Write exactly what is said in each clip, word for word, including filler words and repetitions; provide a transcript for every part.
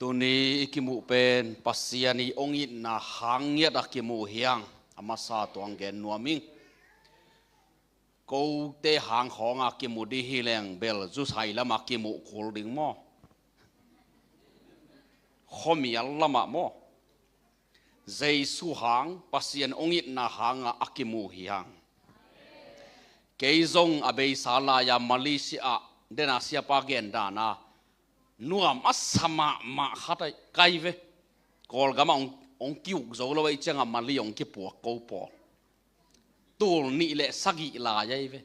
Tuni i kimuh pen Pasian i ong itna hang ngiat a kimuh hiang, a masa tuang gen nuam ing. Kote hang khawng a kimuh dih hi leng bel zusai lam a kimuh kul ding maw? Khuamial lam ah maw? Jesu hang Pasian ong itna hang a a kimuh hiang. Kei zong a beisa lai-a Malaysia ah dena siapa gen dan a nuam a sa mahmah khat ahi kai ve. Kawlgam ah ong, ong kiuk zo lo ahi ciang a Mali ong kipuak ko pawl. Tul nih le sagih lai ahi ve.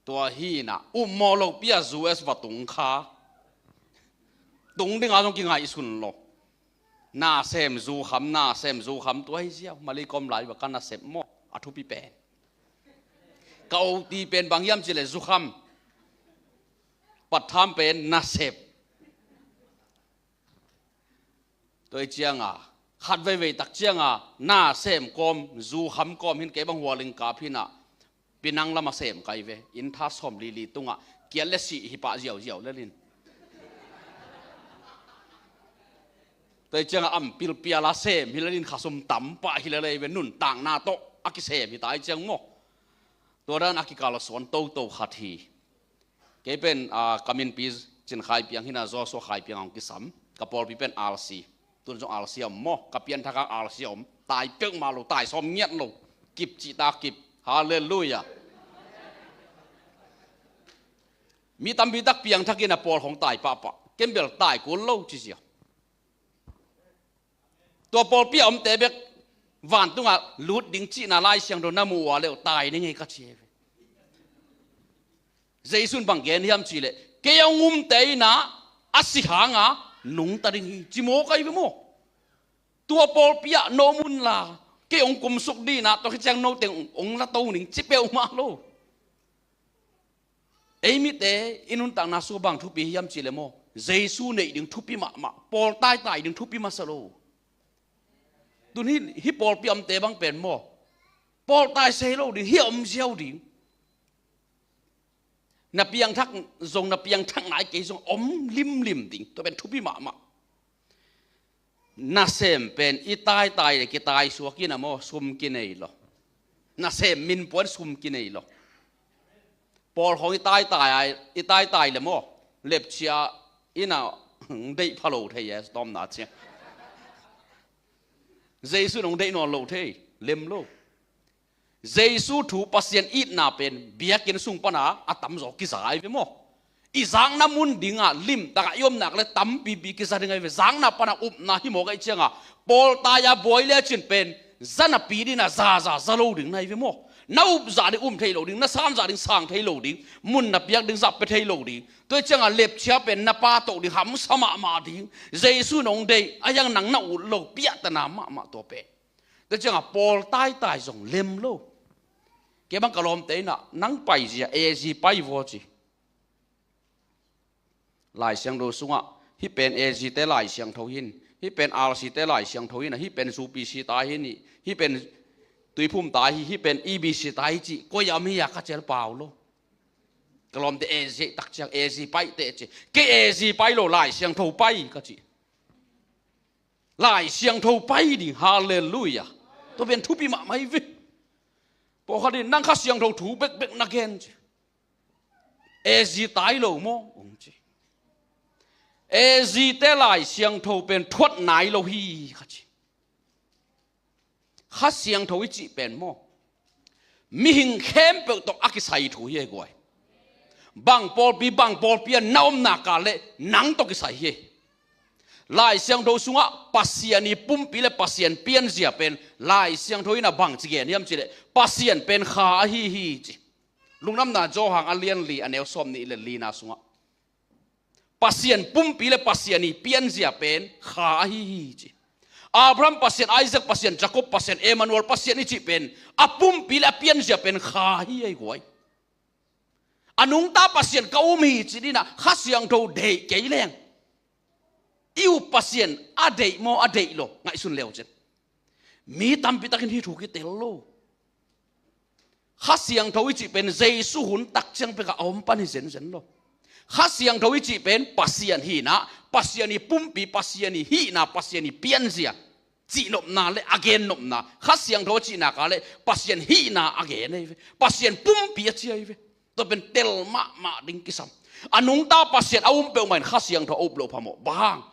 Tua hi na, upmawh lopi a U S va tung kha. Tung ding a zong kingaihsun lo. Nasem zu kham, nasem zu kham tua hi ziau. Mali kawm lai va ka nasep maw? A thupi pen. Ka oti pen bang hiam cih leh zu kham. Patham pen nasep. Tua hi ciang a, khat veivei tak ciang a, nasem kawm, zu kham kawm hin kei bang hualing kap hi na, Penang lam a sem kai ve, inn tha sawmli li tungah, kial le sih hi pah ziauziau lel in. Tua hi ciang a, am pilpial a sem hi lel in, khasum tam pah hi lel ei ve, nuntakna tawh a kisem hi ta hi ciang maw? Tua dan a kikalsuan toto khat hi. Kei pen, ah, ka minpi Cin Khai Piang hi na, Joshua Khai Piang a ong kisam. Ka pawlpi pen R C. Tun zong R C a om maw? Ka pianthak hang R C a om. Tai peuhmah lo, tai sawm ngiat lo. Kip cih ta kip. Halleluiah. Mi tampi tak piangthak in a pawl khawng tai pahpah. Ken bel tai kul lo ci ziau. Tua pawlpi a omte bek vantungah lut ding cihna Lai Siangtho na muh uh a leh uh tai ding hi ka ci hi ve. Jesu in bang gen hiam cih leh, kei a ong umte in a, a si hang a nungta ding hi ci mawk ahi ve maw? Tua pawlpi ah na om un la, kei ong kumsuk dih in a, tua khit ciang note ong, ong la to ning ci peuhmah lo. Ei mite i nuntakna sung bang thupi hiam cih leh maw? Jesu neih ding thupi mahmah, pawl taitai ding thupi masa lo. Tun hih, hih pawlpi a omte bang pen maw? Pawl tai sei lo ding, hih a om ziau ding. Na piangthak zong, na piangthak nai kei zong om limlim ding, tua pen thupi mahmah. Nasem pen i taitai le kitaisuak in a maw, sum kinei lo. Nasem min puan sum kinei lo. Pawl khawng i taitai ai, i taitai le maw, lepchia in a, deih pha lo thei e, tawmna cia. Jesu in ong deih nawn lo thei, lem lo. Jesu thu Pasian itna pen biakinn sung pana a tamzaw kiza ahi ve maw? I zakna mun dingah limtakah i om nak le tampipi kiza ding ahi ve. Zakna pana upna hi mawk ahi cianga pawl tai-a buai lecin pen za napi dingin a zaza za lo ding na hi ve maw? Na up zah ding um thei lo ding, na sang zah ding sang thei lo ding, mun na piak ding zah pia thei lo ding. Tua hi cianga lepchia pen na pa toh ding hamsa mahmah ding. Jesu in ong deih a, hiang nang na ut lo, piahtana mahmah tua pen. Tua cianga pawl taitai zong lem lo. Kei bang ka lawmte in a, nang paizia A G pai vaw ci. Lai Siangtho sungah hih pen A G te Lai Siangtho hi in, hih pen R C te Lai Siangtho hi in a, hih pen U P C tai hi in, hih pen Tuiphum tai hi, hih pen E B C tai hi ci, koi a om hi a ka cial pau lo. Ka lawmte A G tak ciang A G pai teh ci. Kei A G pai lo, Lai Siangtho pai ka ci. Lai Siangtho pai ding, halleluiah. Tua pen thupi mahmah hi ve. Pawlkhat in nang Kha Siangtho thu bekbek na gen ci. A G tai lo maw? Ong ci. A G te Lai Siangtho pen thuat nai lo hi ka ci. Kha Siangtho i cih pen maw? Mihing khempeuh tawh a kisai thu hi ei guai. Bang pawlpi, bang pawlpi a na omna kal le nang tawh kisai hi ei. Lai Siangtho sungah Pasian i pumpi le Pasian pianzia pen Lai Siangtho in a bangci gen hiam cih leh Pasian pen Kha ahi hi ci. Lungdamna Johan a lian li a neu sawm nih le lina sungah Pasian pumpi le Pasian i pianzia pen Kha ahi hi ci. Abraham Pasian, Isaac Pasian, Jacob Pasian, Emmanuel Pasian i cih pen a pumpi le a pianzia pen Kha hi ei guai. A nungta Pasian ka um hi ci dingin a Kha Siangtho deih kei leng, i up Pasian a deih maw, a deih lo, ngaihsun leu cin. Mi tampi takin hih thu kitel lo. Kha Siangtho i cih pen Jesu hun tak ciang pek a om pan hi zenzen lo. Kha Siangtho i cih pen Pasian hi in a, Pasian i pumpi, Pasian i hihna, Pasian i pianzia cihnopna le a gennopna, Kha Siangtho a cihnak ah le Pasian hihna a gen ahi ve. Pasian pumpi a ci ahi ve. Tua pen tel mahmah ding kisam. A nungta Pasian a um peuhmah in Kha Siangtho a up loh phamawh. Bang hang?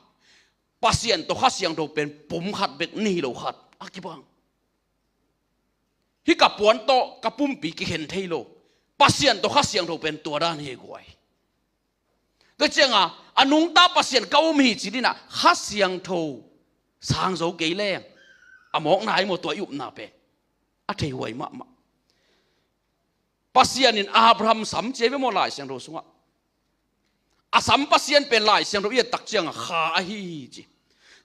Pasian tawh Kha Siangtho pen pum khat bek, ni lo khat a kibang. Hih ka puan tawh ka pumpi kikhen thei lo. Pasian tawh Kha Siangtho pen tua dan hi guai. Tua cianga a nungta Pasian ka um hi ci dinah Kha Siangtho sang zo kei leng a mawkna ahi maw, tua i upna pen a theihuai mahmah. Pasian in Abraham sam ci ahi ve maw, Lai Siangtho sungah. A sam Pasian pen Lai Siangtho i et tak cianga Kha ahi hi ci.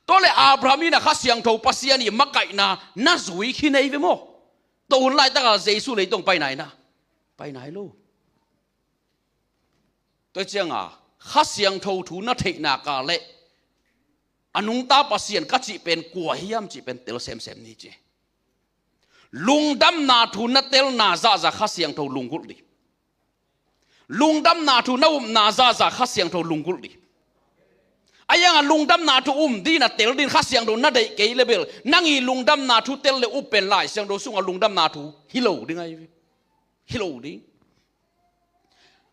Tua le Abraham in a Kha Siangtho Pasian i makaihna na zui khin ahi ve maw. Tua hun laitaka Jesu leitong pai nai na, pai nai lo. Tua cianga Kha Siangtho thu na theihnak ah le a nungta Pasian ka cih pen kua hiam cih pen tel semsem ni ci. Lungdamna thu na telna zahzah Kha Siangtho lunggulh dih. Lungdamna thu na upna zahzah Kha Siangtho lunggulh dih. A ianga lungdamna thu um dih na tel dih Kha Siangtho na deih kei le bel, nang i lungdamna thu tel le up pen Lai Siangtho sunga lungdamna thu hi lo ding ahi ve. Hi lo ding.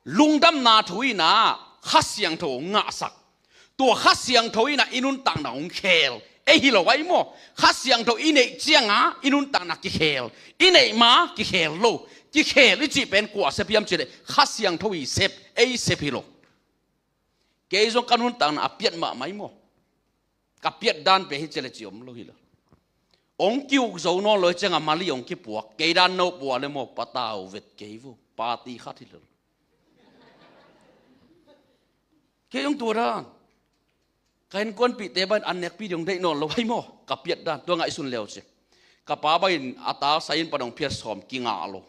Lungdamna thu inah Kha Siangtho ngahsak. Tua Kha Siangtho inah i nuntakna hong khel. Ei hi lo ahi maw? Kha Siangtho i neih cianga i nuntakna kikhel. I neih ma kikhel lo. Kikhel i cih pen kua sep hiam cih leh Kha Siangtho i sep. Ei sep hi lo. Kei zong ka nuntakna a piat mahmah hi maw? Ka piat dan pen hi ci le ci om lo hi lo. Ong kiuk zo nawn lo hi cianga mali ong kipuak. Kei dan no pua le maw, patau vet kei vo. Party khat hi lo. Kei ong tua dan. Ka innkuanpihte bangin an nekpi ding ong deih nawn lo hi maw? Ka piat dan. Tua ngaihsun leu ci. Ka pa bangin a ta sai in pan ong phiat sawm kingah lo.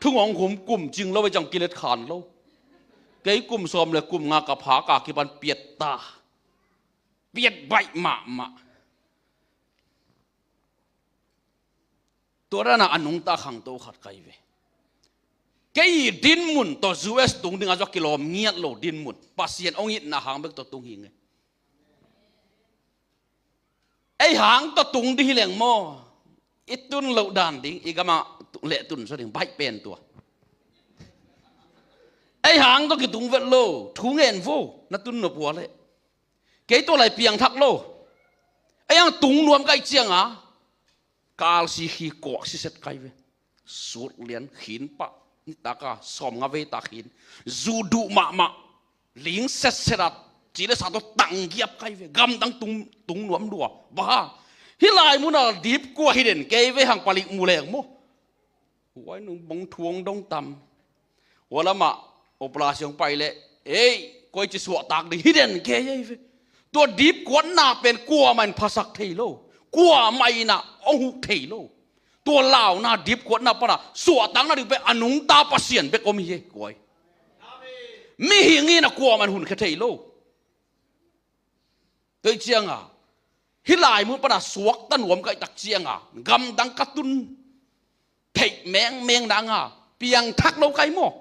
Thung ong khum kum cing lo hi ciang kilet khan lo. Kei kum sawm le kum nga ka pha ka kipan piat ta. Piat baih mahmah. Tua dana a nungta khangto khat kai ve. Kei i dinmun tawh U S tung dinga zua kilawm ngiat lo dinmun. Pasian ong itna hang bek tawh tung hi nge. Ei hang tawh tung ding hi leng maw? I tun loh dan ding, i gama leh tun zaw ding, baih pen tua. Ei hang tawh kitung vet lo, thu ngen vo, na tun nop hua leh. Kei tua lai piangthak lo. Ei hang tung nuam kai cianga. Ka alsi khi kuak siset kai ve. Sut lian khin pah. Nitaka sawm nga vei ta khin. Zu duh mahmah. Ling setset a ci le sa tawh tang giap kai ve. Gamdang tung, tung nuam lua. Bang hang? Hih lai muna dip kua hi den kei ve hang palik mu leng maw. Huai nung bong thuang dong tam. Hua lamah operation pai leh, ei, koi ci suahtak ding hi den kei ei ve. Tua dip kuatna pen kuamah in phasak thei lo. Kuamah in a ong huh thei lo. Tua launa dip kuatna pana suahtakna ding pen a nungta Pasian bek om hi ei kuai. Mihing in a kuamah in hunkhia thei lo. Tua hi cianga hih lai mun pana suakta nuam kai tak cianga gamdang ka tun theih mengmeng nanga piangthak lo kai maw?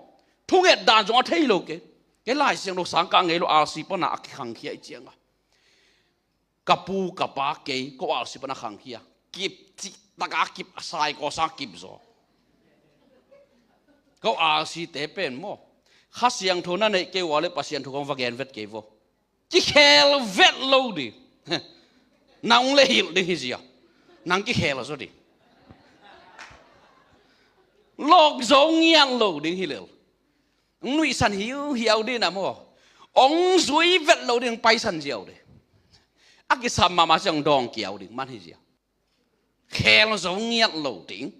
Thunget dan zong a thei lo kei. Kei Lai Siangtho sang ka ngei lo alsi pana a kikhangkhia hi cianga ka pu ka pa kei ko alsi pana khangkhia. Kip cih taka kip a sai ko sang kip zaw. Ko alsi te pen maw? Kha Siangtho na neih kei ua le Pasian thu kong va gen vet kei vo. Kikhel vet lo ding. Nang le hilh ding hi zia. Nang kikhel zaw ding. Lawk zo ngiat lo ding hi lel. Nuihsan hiuhiau ding na maw? Ong zui vet lo ding paisan ziau ding. A kisam mahmah ciang dawng kiau ding man hi zia. Khel zo ngiat lo ding.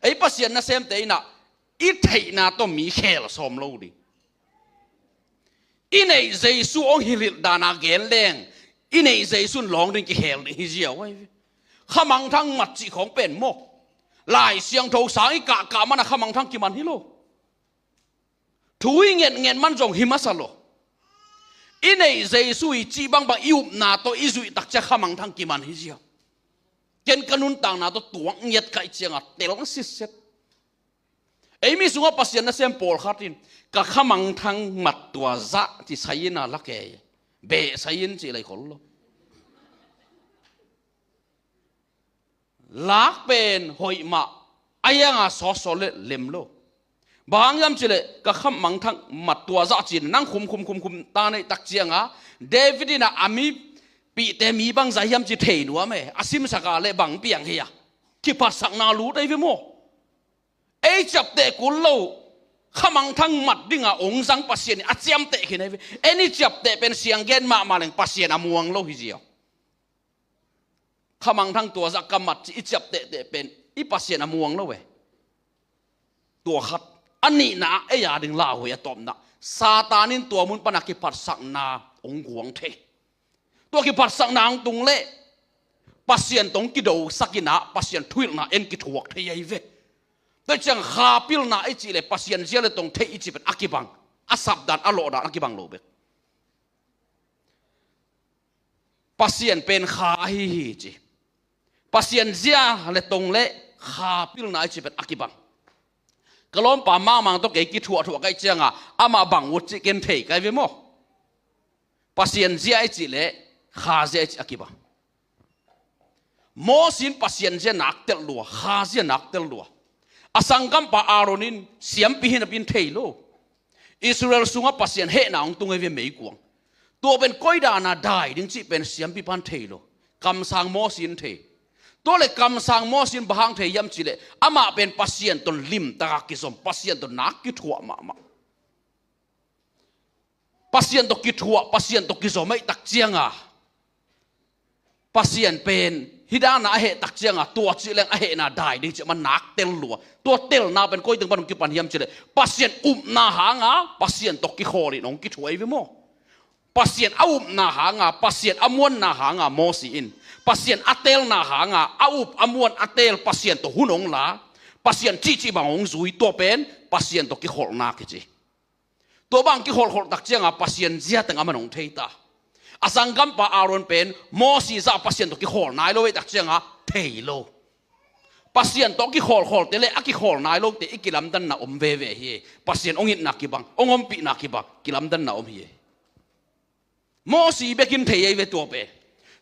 Ei Pasian nasemte inah i theihna tawh mi khel sawm lo ding. I neih Jesu ong hilhilh dana gen leng i neih Jesu in lawng ding kikhel ding hi ziau ai ve. Khamangthang mat cih khawng pen maw? Lai Siangtho sang i kahkah mana khamangthang kiman hi lo. Thu i ngetnget man zong hi masa lo. I neih Jesu i cih bangbang i upna tawh i zuih takcia khamangthang kiman hi ziau. Ken ka nuntakna tawh tuak ngiat kaih cianga tel sitset. Ei mi sungah Pasian nasem pawlkhat in ka khamangthang mat tua zah ci sai ina la kei. Behsai in cih lei khol lo. Lak pen hoih mah, a hianga sawtsawt le lem lo. Bang hang hiam cih leh ka khamangthang mat tua zah cin nang khum khum khum khum ta neih tak cianga David in a mipihte mi bangzah hiam ci thei nuam e. A simsak a leh bang piang hi a, kiphatsakna lut ahi ve maw? Ei ciapteh kul lo, khamangthang mat dinga ong zang Pasian in a ciamteh khin ahi ve. Ei ni ciapteh pen siang gen mahmah leng Pasian a muang lo hi ziau. Khamangthang tua zah ka mat ci i ciaptehteh pen i Pasian a muang lo e. Tua khat. A nihna ah ei a ding lauhuai a tawpna, Satan in tua mun pana kiphatsakna ong guang thei. Tua kiphatsakna ong tung leh Pasian tawh ong kidosak in a, Pasian thuhilhna en kithuak thei ahi ve. Tua ciang kha pilna i cih leh Pasian zia le tong theih i cih pen a kibang, a sapdan a lawhdan a kibang lo bek. Pasian pen kha ahi hi ci. Pasian zia le tong le kha pilna i cih pen a kibang. Ka lawmpa mangmang tawh kei kithuahthuah ka hih cianga amah bang ut cih ken thei ka hi ve maw? Pasian zia i cih le kha zia i cih a kibang. Moses in Pasian zia nak telh lua, kha zia nak telh lua. A sanggampa Aaron in siampi hi napi in thei lo. Israel sungah Pasian hehna ong tung ahi ve meikuang. Tua pen koi dana dai ding cih pen siampipa in thei lo. Kamsang Moses in thei. Tua le kamsang Moses in bang hang thei hiam cih leh amah pen Pasian tawh limtaka kizom, Pasian tawh nak kithuah mahmah. Pasian tawh kithuah, Pasian tawh kizom ahih tak cianga Pasian pen hih dana a heh tak cianga tua cih leng a hehna dai ding cih mah nak telh lua. Tua telhna pen koi teng pan hong kipan hiam cih leh Pasian upna hanga Pasian tawh kikhawl in hong kithuah ahi ve maw? Pasian a upna hanga, Pasian a muanna hanga Moses in, Pasian a telna hanga a up a muan a tel Pasian tawh hun hong la, Pasian cihcih bang hong zui, tua pen Pasian tawh kikholhna kici. Tua bang kikholhkholh tak cianga Pasian zia teng amah in hong thei ta. A sanggampa Aaron pen Moses zah Pasian tawh kikhawl nai lo ahih tak cianga thei lo. Pasian tawh kikhawlkhawl te le a kikhawl nai lote i kilamdanna om veve hi. Pasian hong itna kibang, hong ompihna kibang, kilamdanna om hi. Moses bekin thei ahi ve tua pen.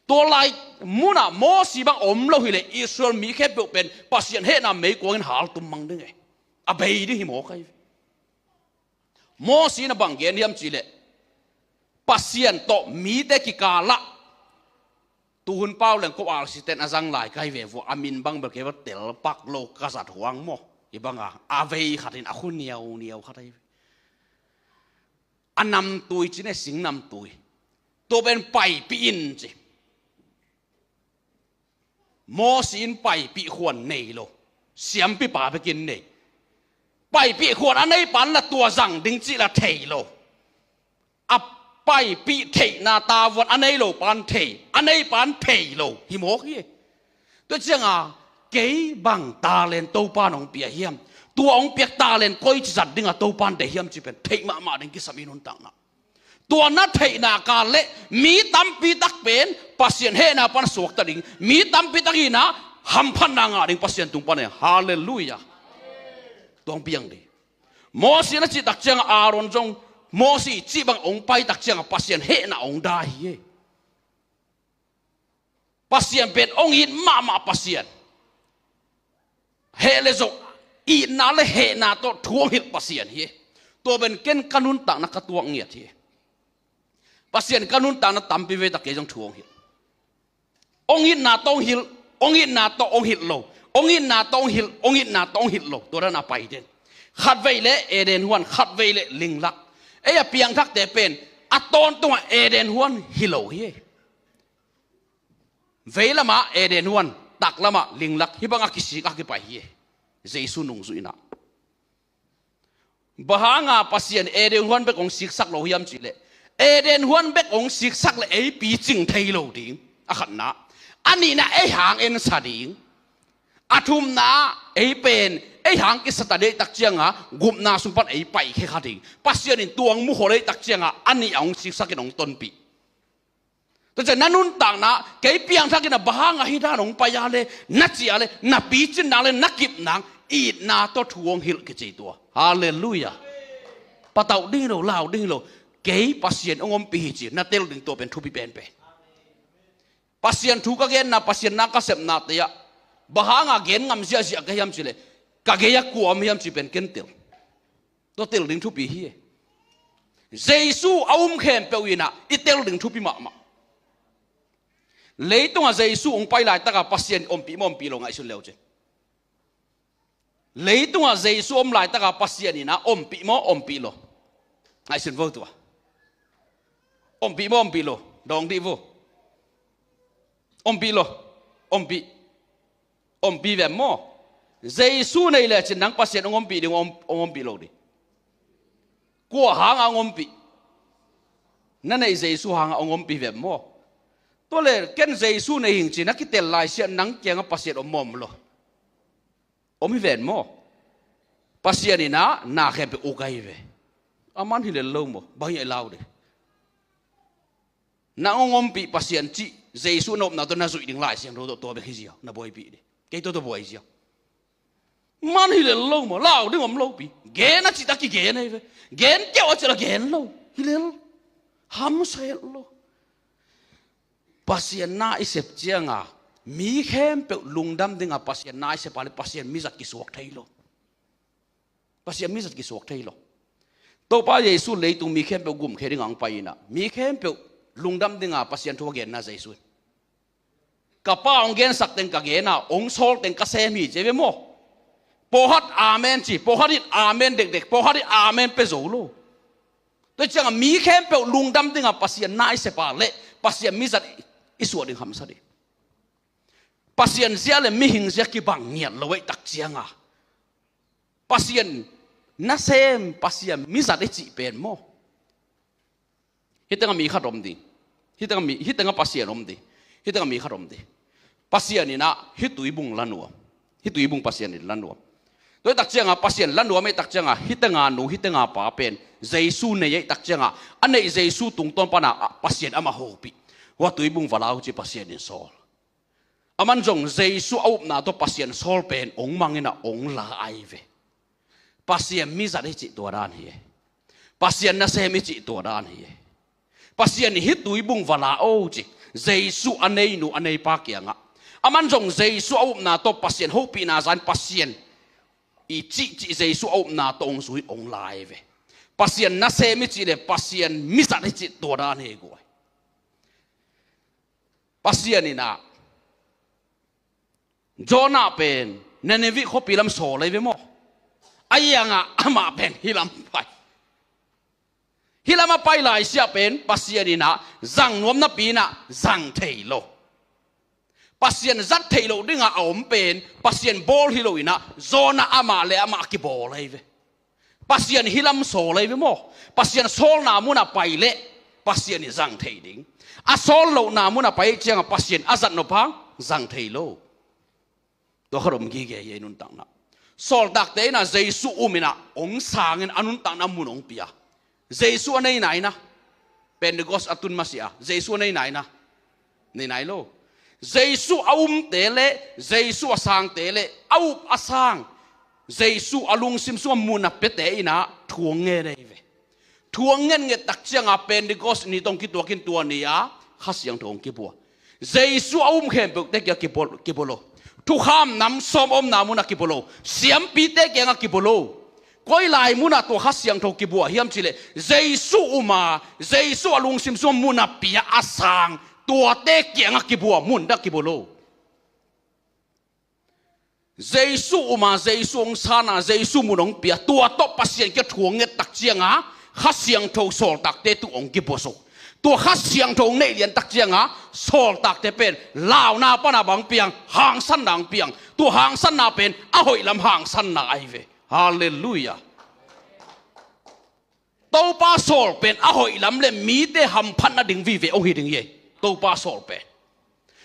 Tua lai munah Moses bang om lo hileh Israel mi khempeuh pen Pasian hehna meikuang in haltum mang ding e. A bei ding hi mawk ahi ve. Moses in a bang gen hiam cih leh Pasian tawh mite kikalah tuhun pau leng ko alsiten a zang lai ka hi ve vua, a min bang bel kei va telpak lo ka zat huang maw? Hi banga a vei khatin a khu niauniau khat ahi ve. A namtui cih ne, sing namtui. Tua pen paipih in ci. Moses in paipih khuan nei lo. Siampipa bekin nei. Paipih khuan a neipan la tua zang ding cih la thei lo. A paipih theihna tavuan a nei lo pan thei, a nei pan thei lo hi mawk hi. Tua cianga kei bang talent Topan hong pia hiam? Tua hong piak talent koici zat dinga Topan deih hiam cih pen theih mahmah ding kisam i nuntakna. Tua na theihna kal le mi tampi tak pen Pasian hehna pan suakta ding, mi tampi tak ina hamphatna ngah ding Pasian tung pan e. Halleluiah. Tua hong piang ding. Moses na cih tak cianga Aaron zong Moses cih bang hong pai tak cianga Pasian hehna hong dai hi. Pasian pen hong it mahmah Pasian. Heh le zo, itna le hehna tawh thu hong hilh Pasian hi. Tua pen ken ka nuntakna ka tuak ngiat hi. Pasian ka nuntakna tampi vei tak kei zong thu hong hilh. Hong itna tawh hong hilh, hong itna tawh hong hilh lo, hong itna tawh hong hilh, hong itna tawh hong hilh lo. Tua dana pai den. Khatvei le Eden huan, khatvei le linglak. Ei a piangthakte pen a tawntungah Eden huan hi lo hi. Veilamah Eden huan, taklamah linglak, hih bangah kisik a kipai hi. Jesu nungzuihna. Bang hanga Pasian Eden huan bek hong siksak lo hiam cih leh Eden huan bek hong siksak le ei picing thei lo ding. A khatna. A nihna, ei hang ensa ding. A thumna, ei pen ei hang kisata deih tak cianga gupna sung pan ei paikhe kha ding. Pasian in tua hong mukhol deih tak cianga a nih a hong siksakin hong tonpih. Tua ciang na nuntakna kei piangthakin a bang hanga hih dan hong pai a le na cih a le na picin nang le na kip nang itna tawh thu hong hilh kici tua. Halleluiah. Patauh ding hi lo, lau ding hi lo. Kei Pasian hong ompih hi ci na tel ding, tua pen thupi penpen. Pasian thu ka genna, Pasian na ka sepnate ah bang hanga gen ngam ziahziah ka hiam cih leh, ka gei-ah kua om hiam cih pen ken tel. Tua tel ding thupi hi. Jesu a um khempeuh in ah i tel ding thupi mahmah. Leitungah Jesu hong pai laitakah Pasian ompih maw ompih lo, ngaihsun le uh cin. Leitungah Jesu om laitakah Pasian in ah ompih maw ompih lo? Ngaihsun vo tua. Ompih maw ompih lo? Dawng dih vo. Ompih lo. Ompih. Ompih vem maw? Jesu nei lecin nang Pasian hong ompih ding, hong, hong ompih lo ding. Kua hangah hong ompih? Na neih Jesu hangah hong ompih vem maw? Tua le ken Jesu nei hing ci na kitel laisiah nang kiangah Pasian om maw om lo? Om hi ven maw? Pasian in ah na khempeuh uk ahi ve. Aman hi lel lo maw? Bang hiah i lau ding? Nang hong ompih Pasian cih Jesu na upna tawh na zuih ding Lai Siangtho tawh tua bek hi ziau, na buaipih ding. Kei tawh tawh buai ziau. Man hi lel lo maw? Lau ding om lopi. Gen a cih tak kigen ahi ve. Gen keuh a cih la gen lo. Hi lel. Hamsa het lo. Pasian na i sep cianga mi khempeuh lungdam dinga Pasian na i sepa le Pasian mizat kisuak thei lo. Pasian mizat kisuak thei lo. Topa Jesu leitung mi khempeuh gumkhia dinga hong pai inah mi khempeuh lungdam dinga Pasian thu a genna Jesu in, ka Pa hong gensak teng ka gena, hong sawl teng ka sem hi ci ve maw? Pawlkhat amen ci, pawlkhat in amen dekdek, pawlkhat in amen pia zo lo. Tua cianga mi khempeuh lungdam dinga Pasian na i sepa le Pasian mizat i suah ding hamsa ding. Pasian zia le mihing zia kibang ngiat lo ahih tak cianga Pasian nasem, Pasian mizat i cih pen maw? Hih tengah mi khat om ding. Hih tengah mi, hih tengah Pasian om ding. Hih tengah mi khat om ding. Pasian inah hih tuibung la nuam. Hih tuibung Pasian in la nuam. Tua ahih tak cianga Pasian la nuam ahih tak cianga hih tenga nu, hih tenga pa pen Jesu nei ahih tak cianga a neih Jesu tungtawn pana Pasian amah hopih. Hua tuibung va la uh ci Pasian in sawl. Aman zong Jesu a upna tawh Pasian sawl pen hong mang inah hong la ahi ve. Pasian mizat i cih tua dan hi e. Pasian nasem i cih tua dan hi e. Pasian i hih tuibung va la o ci Jesu a neinu a neipa kiangah. Aman zong Jesu a upna tawh Pasian hopihna zan Pasian i cihcih Jesu a upna tawh hong zui hong la ahi ve. Pasian nasem i cih le Pasian mizat i cih tua dan hi e guai. Pasian inah Jonah pen Nineveh khuapi lam sawl ahi ve maw? A iangah amah pen hih lam pai. Hih lam a pai laisiah pen Pasian inah zang nuam napi inah zang thei lo. Pasian zat theih loh dingah a om pen Pasian bawl hi lo inah Jonah amah le amah a kibawl ahi ve. Pasian hih lam sawl ahi ve maw? Pasian sawlna munah pai leh Pasian i zang thei ding. A sawl lohna munah pai ciangah Pasian a zat nop hang zang thei lo. Tua khat om gige hi a i nuntakna. Sawltakte inah Jesu um inah hong sangin a nuntakna mun hong pia. Jesu a nei nai na. Pentecost a tun masiah Jesu a nei nai na. Nei nai lo. Jesu a umte le Jesu a sangte le a up a sang Jesu a lungsim sungah mun a piate inah thu hong ngen ahi ve. Thu hong ngetnget tak cianga Pentecost ni tawh hong kituakin tua ni-a Kha Siangtho hong kibua. Jesu a um khempeuhte kiangah kibua, kibua lo. Thukham nam sawm omna munah kibua lo. Siampite kiangah kibua lo. Koi lai munah tua Kha Siangtho kibua hiam cihleh Jesu uma, Jesu a lungsim sungah mun a pia a sang tuate kiangah kibua, mun dah kibua lo. Jesu uma, Jesu hong sana, Jesu mun hong pia, tua tawh Pasian kiang thu hong nget tak cianga Kha Siangtho sawltakte tung hong kibua suk. Tua Kha Siangtho hong neih lian tak cianga sawltakte pen launa pana bang piang, hangsanna hong piang. Tua hangsanna pen a hoih lam hangsanna ahi ve. Halleluiah. Topa sawl pen a hoih lam le mite hamphat nading vive hong hi ding hi. Topa sawl pen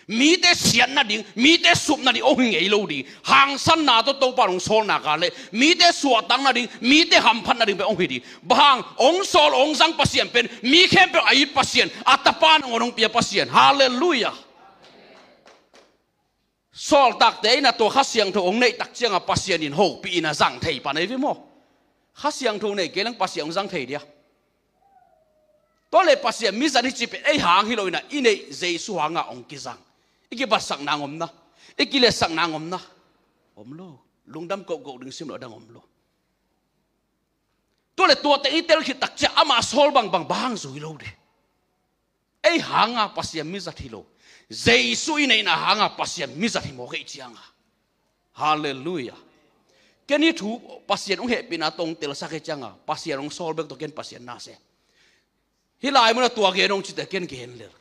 mite siat nading, mite sup nading hong hi ngei lo ding. Hangsanna tawh Topa hong sawl nakah le mite suahtak nading, mite hamphat nading pen hong hi ding. Bang hang? Hong sawl hong zang Pasian pen mi khempeuh a it Pasian, a tapa nangawn hong pia Pasian. Halleluiah. Sawltakte inah tua Kha Siangtho hong neih tak cianga Pasian in hopih inah zang thei pan ahi ve maw? Kha Siangtho nei kei leng Pasian hong zang thei dia? Tua le Pasian mizat hi cih pen ei hang hi lo inah, i neih Jesu hanga hong kizang. I kibatsak nang om na, i kiletsak nang om na, om lo. Lungdam kohkoh ding sim lo a dang om lo. Tua le tua teng i tel khit tak ciang amah sawl bangbang bang zui lo ding. Ei hanga Pasian mizat hi lo, Jesu i neihna hanga Pasian mizat hi mawk ei cianga. Halleluiah. Ken hih thu Pasian hong hehpihna tawh hong telsak ei cianga Pasian hong sawl bek tawh ken Pasian na sem. Hih lai munah tua gen hong cite ken gen lel.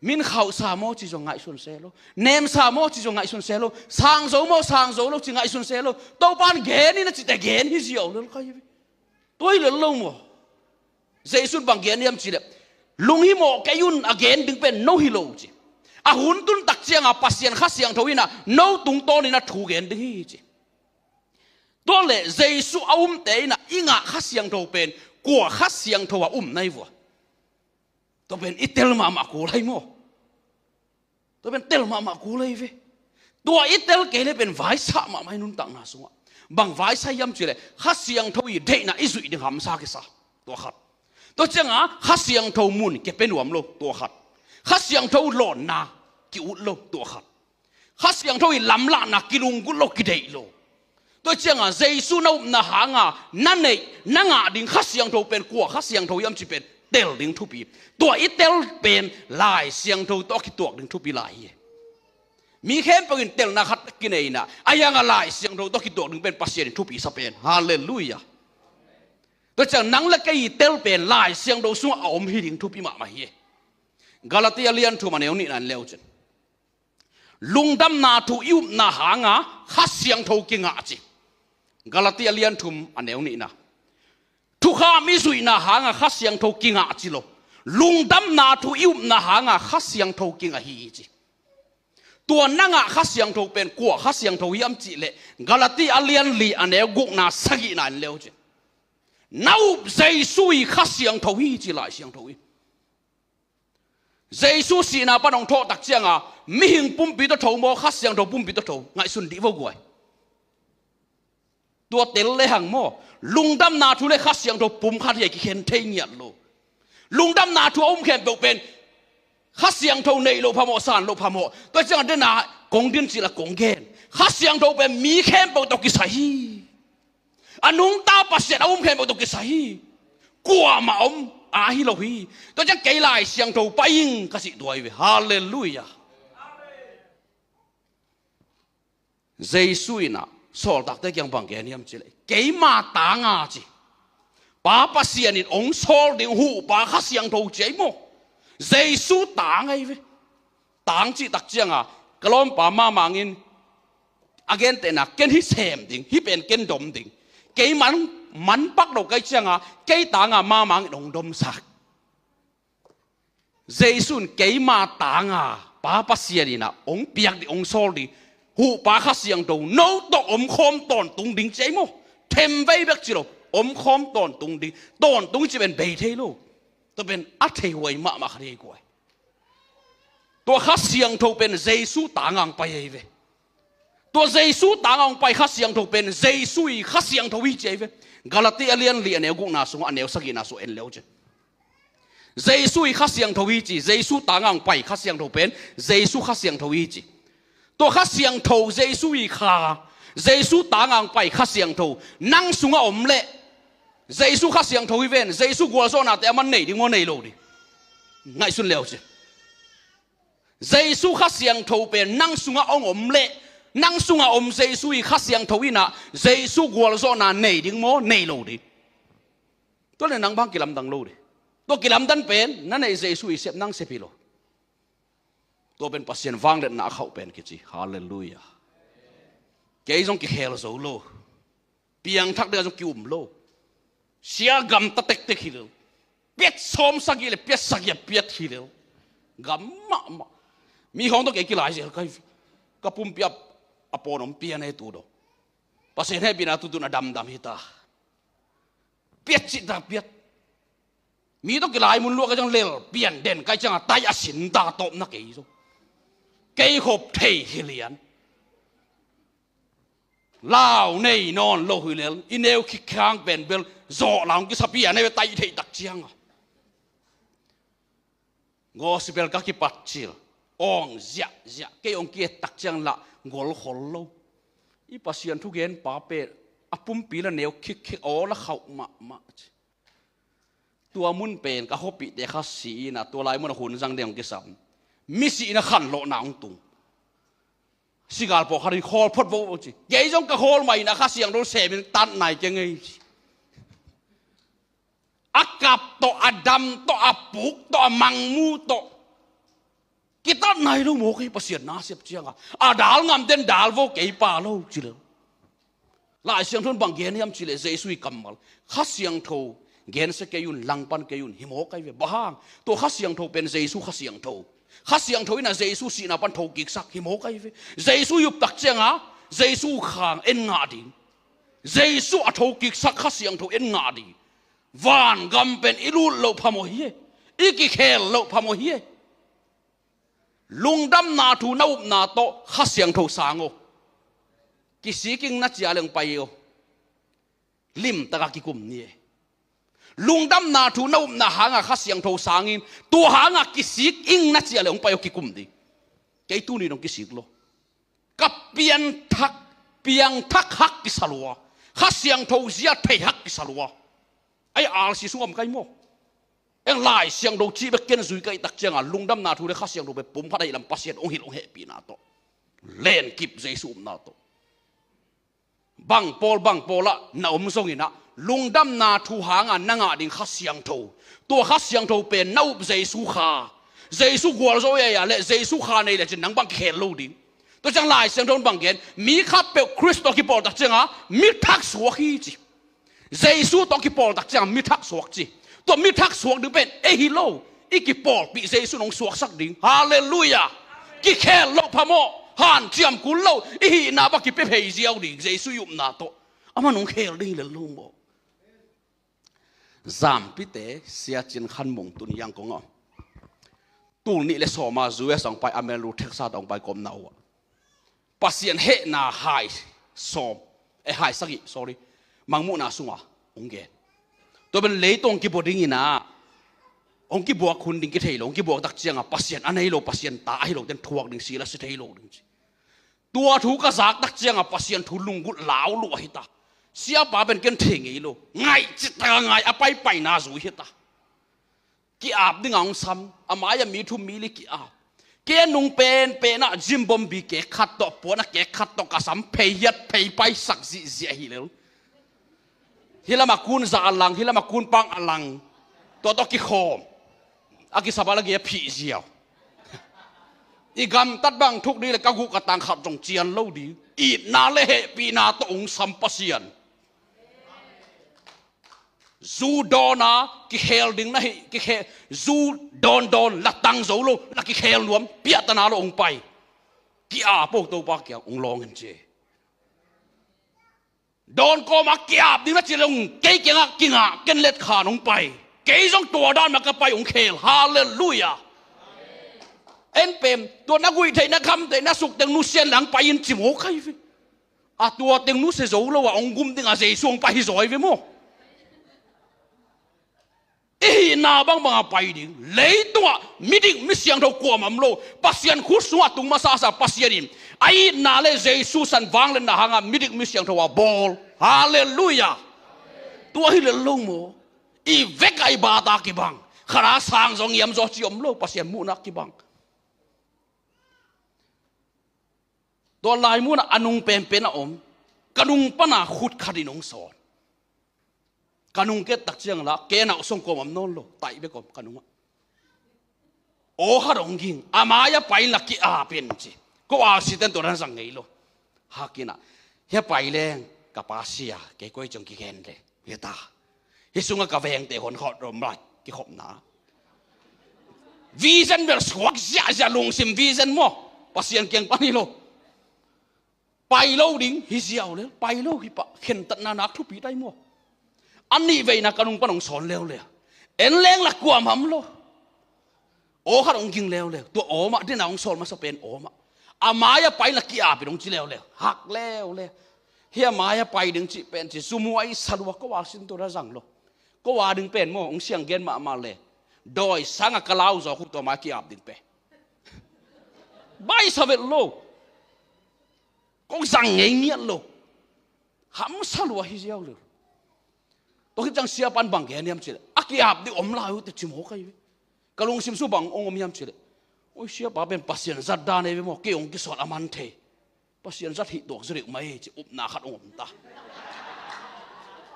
Min khauhsa maw ci zong ngaihsun se lo. Nemsa maw ci zong ngaihsun se lo. Sang zo maw sang zo lo ci ngaihsun se lo. Topa'n gen in a cite gen hi ziau lel kai ve. Tua hi lel lo maw? Jesu'n bang gen hiam cihleh, lunghimawh kei un, a gen ding pen no hi lo ci. A hun tun tak cianga Pasian Kha Siangtho inah no tungtawnin a thu gen ding hi ci. Tua le Jesu a umte inah i ngah Kha Siangtho pen kua Kha Siangtho a um na hi vua? Tua pen i tel mahmah kul hi maw? Tua pen tel mahmah kul hi ve. Tua i tel kei le pen vaisah mahmah hi nuntakna sungah. Bang vaisah hiam cihleh Kha Siangtho i deihna i zuih ding hamsa kisa. Tua khat. Tua cianga Kha Siangtho mun kepia nuam lo. Tua khat. Kha Siangtho lawnna ki-ut lo. Tua khat. Kha Siangtho i lamlahna kilunggulh lo, kideih lo. Tua cianga Jesu na upna hanga na neih na ngah ding Kha Siangtho pen kua Kha Siangtho hiam cih pen tel ding thupi. Tua i tel pen Lai Siangtho tawh a kituak ding thupi lai hi. Mi khempeuh in telna khat kinei inah, a hianga Lai Siangtho tawh kituak ding pen Pasian in thupi sa pen. Halleluiah. Tua ciang nang le kei i tel pen Lai Siangtho sungah a om hi ding thupi mahmah hi. Galatia lian thum a neu nihna en le uh cin. Lungdamna thu i upna hanga Kha Siangtho kingah ci. Galatia lian thum a neu nihna. Thukham i zuihna hanga Kha Siangtho kingah ci lo. Lungdamna thu i upna hanga Kha Siangtho kingah hi ci. Tua na ngah Kha Siangtho pen kua Kha Siangtho hiam cihleh Galatia lian li a neu gukna sagihna en le uh cin. Na up Jesu i Kha Siangtho hi ci Lai Siangtho in. Jesu sihna pan hong thawh tak cianga mihing pumpi tawh tho maw, Kha Siangtho pumpi tawh tho, ngaihsun dih vo guai. Tua tel le hang maw, lungdamna thu le Kha Siangtho pum khat hi a kikhen thei ngiat lo. Lungdamna thu a um khempeuh pen Kha Siangtho neih loh phamawh, san loh phamawh. Tua cianga dena kong din cila kong gen, Kha Siangtho pen mi khempeuh tawh kisai hi. A nungta Pasian a um khempeuh tawh kisai hi. Kuamah om a hi lo hi. Tua ciang kei Lai Siangtho pai ing ka cih tua hi ve. Halleluiah. Jesu inah sawltakte kiang bang gen hiam cihleh, keima tanga ci. Pa Pasian in hong sawl ding Huhpa Kha Siangtho ci ei maw? Jesu tang ahi ve. Tang cih tak cianga ka lawmpa Mamang in a gentehna, ken hih sem ding, hih pen ken dom ding. Kei man, man pak lo kai cianga kei tanga Mamang in hong domsak. Jesu in keima tanga Pa Pasian inah hong piak ding, hong sawl ding Huhpa Kha Siangtho no tawh omkhawm tawntung ding ci ei maw? Themvei bek ci lo, omkhawm tawntung ding. Tawntung ci pen bei thei lo. Tua pen a theihuai mahmah khat hi ei guai. Tua Kha Siangtho pen Jesu tanga hong pai ahi ve. Tua Jesu tanga hong pai Kha Siangtho pen Jesu i Kha Siangtho hi ci ahi ve. Galatia lian li a neu gukna sungah a neu sagihna sungah en le uh cin. Jesu i Kha Siangtho hi ci, Jesu tanga hong pai Kha Siangtho pen Jesu Kha Siangtho hi ci. Tua Kha Siangtho, Jesu i Kha, Jesu tanga hong pai Kha Siangtho nang sungah om leh, Jesu Kha Siangtho hi ven, Jesu gualzawhnate a man nei ding maw, nei lo ding? Ngaihsun le uh cin. Jesu Kha Siangtho pen nang sungah hong om leh, nang sungah om Jesu i Kha Siangtho inah Jesu gualzawhna nei ding maw, nei lo ding? Tua le nang bang kilamdang lo ding. Tua kilamdan pen na neih Jesu i sep nang sep hi lo. Tua pen Pasian vangliatna a khauh pen kici. Halleluiah. Kei zong kikhel zo lo. Piangthak dingah zong ki-um lo. Sia gamta tektek hi lel. Piat sawm sagih le piat sagih a piat hi lel. Gam mahmah. Mi hong tawh kei kilai zel kai. Ka pumpi a, a pawn om pian e tu do. Pasian hehpihna tutun a damdam hi ta. Piat cih ta piat. Mi tawh kilai mun luah kai ciang lel pian den kai cianga tai a sin ta tawpna kei zo. Kei khop thei hi lian. Lau nei nawn lo hi lel, i neu khikkhang pen bel zawh lau kisa pian e tai i theih tak cianga. Gospel ka kipatcil, awng ziahziah, kei hong ki-et tak ciang lah gol khol lo. I Pasian thugenpa pen a pumpi la neu khikkhik, aw la khauh mahmah ci. Tua mun pen ka khuapihte kha si-in ah, tua lai mun ah hun zang ding hong kisam. Misi in ah khanlawhna hong tung. Sigal pawh khat in khawl phot vo ci. Kei zong ka khawl mah in ah Kha Siangtho semin tat nai keng ei ci. A kap tawh, a dam tawh, a puk tawh, a mangmu tawh kitat nai lo maw, kei Pasian na siap ciangah. A dal ngamten dal vo, kei pa lo ci lo. Lai Siangtho in bang gen hiam cih leh Jesu i kammal, Kha Siangtho gensia kei un, langpan kei un, hi maw kai ve. Bang hang? Tua Kha Siangtho pen Jesu Kha Siangtho. Kha Siangtho in ah Jesu sihna pan thokiksak, hi maw kai ve. Jesu i up tak ciangah Jesu khang en ngah ding. Jesu a thokiksak Kha Siangtho en ngah ding. Vangam pen i lut loh phamawh hi e. I kikhel loh phamawh hi e. Lungdamna thu na upna tawh Kha Siangtho sang aw. Kisik ing na ci a leh hong pai aw. Limtak a kikum ni e. Lungdamna thu na upna hangah Kha Siangtho sangin, tua hangah kisik ing na ci a leh hong pai aw, kikum ding. Kei tuni dong kisik lo. Ka pianthak, piangthak hak kisa lua. Kha Siangtho zia thei hak kisa lua. Ai, R C sung om kai maw? Eng Lai Siangtho cih bek ken zui ka hih tak ciangah, lungdamna thu le Kha Siangtho pen pum khat ahih lam Pasian hong hilh hong hehpihna tawh, lenkip Jesu upna tawh. Bang pawl bang pawlah na om zongin ah, lungdamna thu hangah na ngah ding Kha Siangtho. Tua Kha Siangtho pen na up Jesu Kha. Jesu gualzo ei a leh, Jesu Kha nei lecin nang bang kikhel lo ding. Tua ciang Lai Siangtho in bang gen, mi khatpeuh Khrist tawh kipawl tak ciangah mi thak suak hi ci. Jesu tawh kipawl tak ciang mi thak suak ci. Tua mi thak suak ding pen ei hi lo. I kipawlpih Jesu in hong suaksak ding. Halleluiah. Kikhel loh phamawh. Hanciam kul lo. I hihna bang kipia phei ziau ding Jesu i upna tawh. Amah in hong khel ding hi lel lo maw? Zampite Sia Cin Khan Mung tun Yangon ah, tul nih le sawma U S a hong pai, a mellu Texas a hong pai ka omna uh ah, Pasian hehna hai sawm, eh, hai sagih, sorry, mangmuhna sungah hong gen. Tua pen leitung hong kibua dingin ah, hong kibuak hun ding kithei lo, hong kibuak tak ciangah Pasian a nei lo, Pasian ta ahi lo ten thuak ding, sil a si thei lo ding ci. Tua thu ka zak tak ciangah Pasian thu lunggulh lauluah hi ta. Siapa pen ken thei ngei lo. Ngai cih tak a ngai, a paipaina zui hi ta. Ki-ap dingah hong sam, a mai-ah mi thum mi li ki-ap. Kei a nung penpen ah gym bombi kek khat tawh, puan a kek khat tawh ka sam phei hiat phei paisak zihziah hi lel. Hih lamah kun za a lang, hih lamah kun pang a lang. Tua tawh kikhawm. A kisap a la gei a phih ziau. I gamtat bang thuk ding le ka guh ka tang khat zong cian lo ding. Itna le hehpihna tawh hong sam Pasian. Zu dawn a kikhel ding na hih, kikhel, zu dawndawn, la tang zo lo, la kikhel nuam, piahtana lo hong pai. Ki-ap aw, Topa kiang hong lawng in ci. Dawn kawmah ki-ap ding na ci leh hong, kei kiangah kingah, ken let khan hong pai. Kei zong tua dan mah ka pai, hong khel. Halleluiah. En pen, tua na guih theih, na kham theih, na suk teng nusia in la hong pai in ci maw kai ve. A tua teng nusia zo lo a hong gum dingah Jesu hong pai hi zaw hi ve maw? I hihna bangbang a pai ding. Leitungah midik misiangtho kuamah om lo. Pasian khut sungah tung masasa Pasian in a itna le Jesu san vangliatna hangah midik misiangtho a bawl. Halleluiah. Tua hi lel lo maw? I vekah i bata kibang. Khat a sang zaw, ngiam zaw cih om lo, Pasian muhna kibang. Tua lai munah a nung penpen a om. Ka nung pana khut khat in hong sawn. Ka nung ket tak ciang lah, kei a nauh song kuamah om nawn lo, taih bek om ka nungah. Aw khat hong ging, a mai-ah pai inla ki-ap in ci. Ko R C ten tua dan zang ngei lo. Hak inah, hia pai leng, ka pa sia, kei koi ciang kigen le, hi ta. Hih sungah ka vengte hon khawh rom lai, kikhopna. Vision bel suak ziahziah, lungsim vision maw, Pasian kiang pan hi lo. Pai lo ding hi ziau le, pai lo hi pah, khentatna nak thupi tai maw. A nih veina ka nung pan hong sawn leuleu. En leng la kuamah om lo. Aw khat hong ging leuleu. Tua aw mah, dena hong sawl masa pen aw mah. A mai-ah pai inla ki-ap in hong ci leuleu. Hak leuleu. Hia mai-ah pai ding cih pen ci, zumuai salua ko a sin tua da zang lo. Ko a ding pen maw, hong siang gen mahmah le. Dawi sangah ka lau zawk uh tua mai a ki-ap ding pe. Baisa vet lo. Kong zang ngei ngiat lo. Hamsa lua hi ziau lo. Tua khit ciang siapa'n bang gen hiam cih leh, a ki-ap ding om lai uh teh ci mawk ahi ve. Ka lungsim sung bang hong om hiam cih leh, oi, siapa pen Pasian zat dan ahi ve maw, kei hong kisuat a man thei. Pasian zat hih tuak zaw deuh mai ci upna khat hong om ta.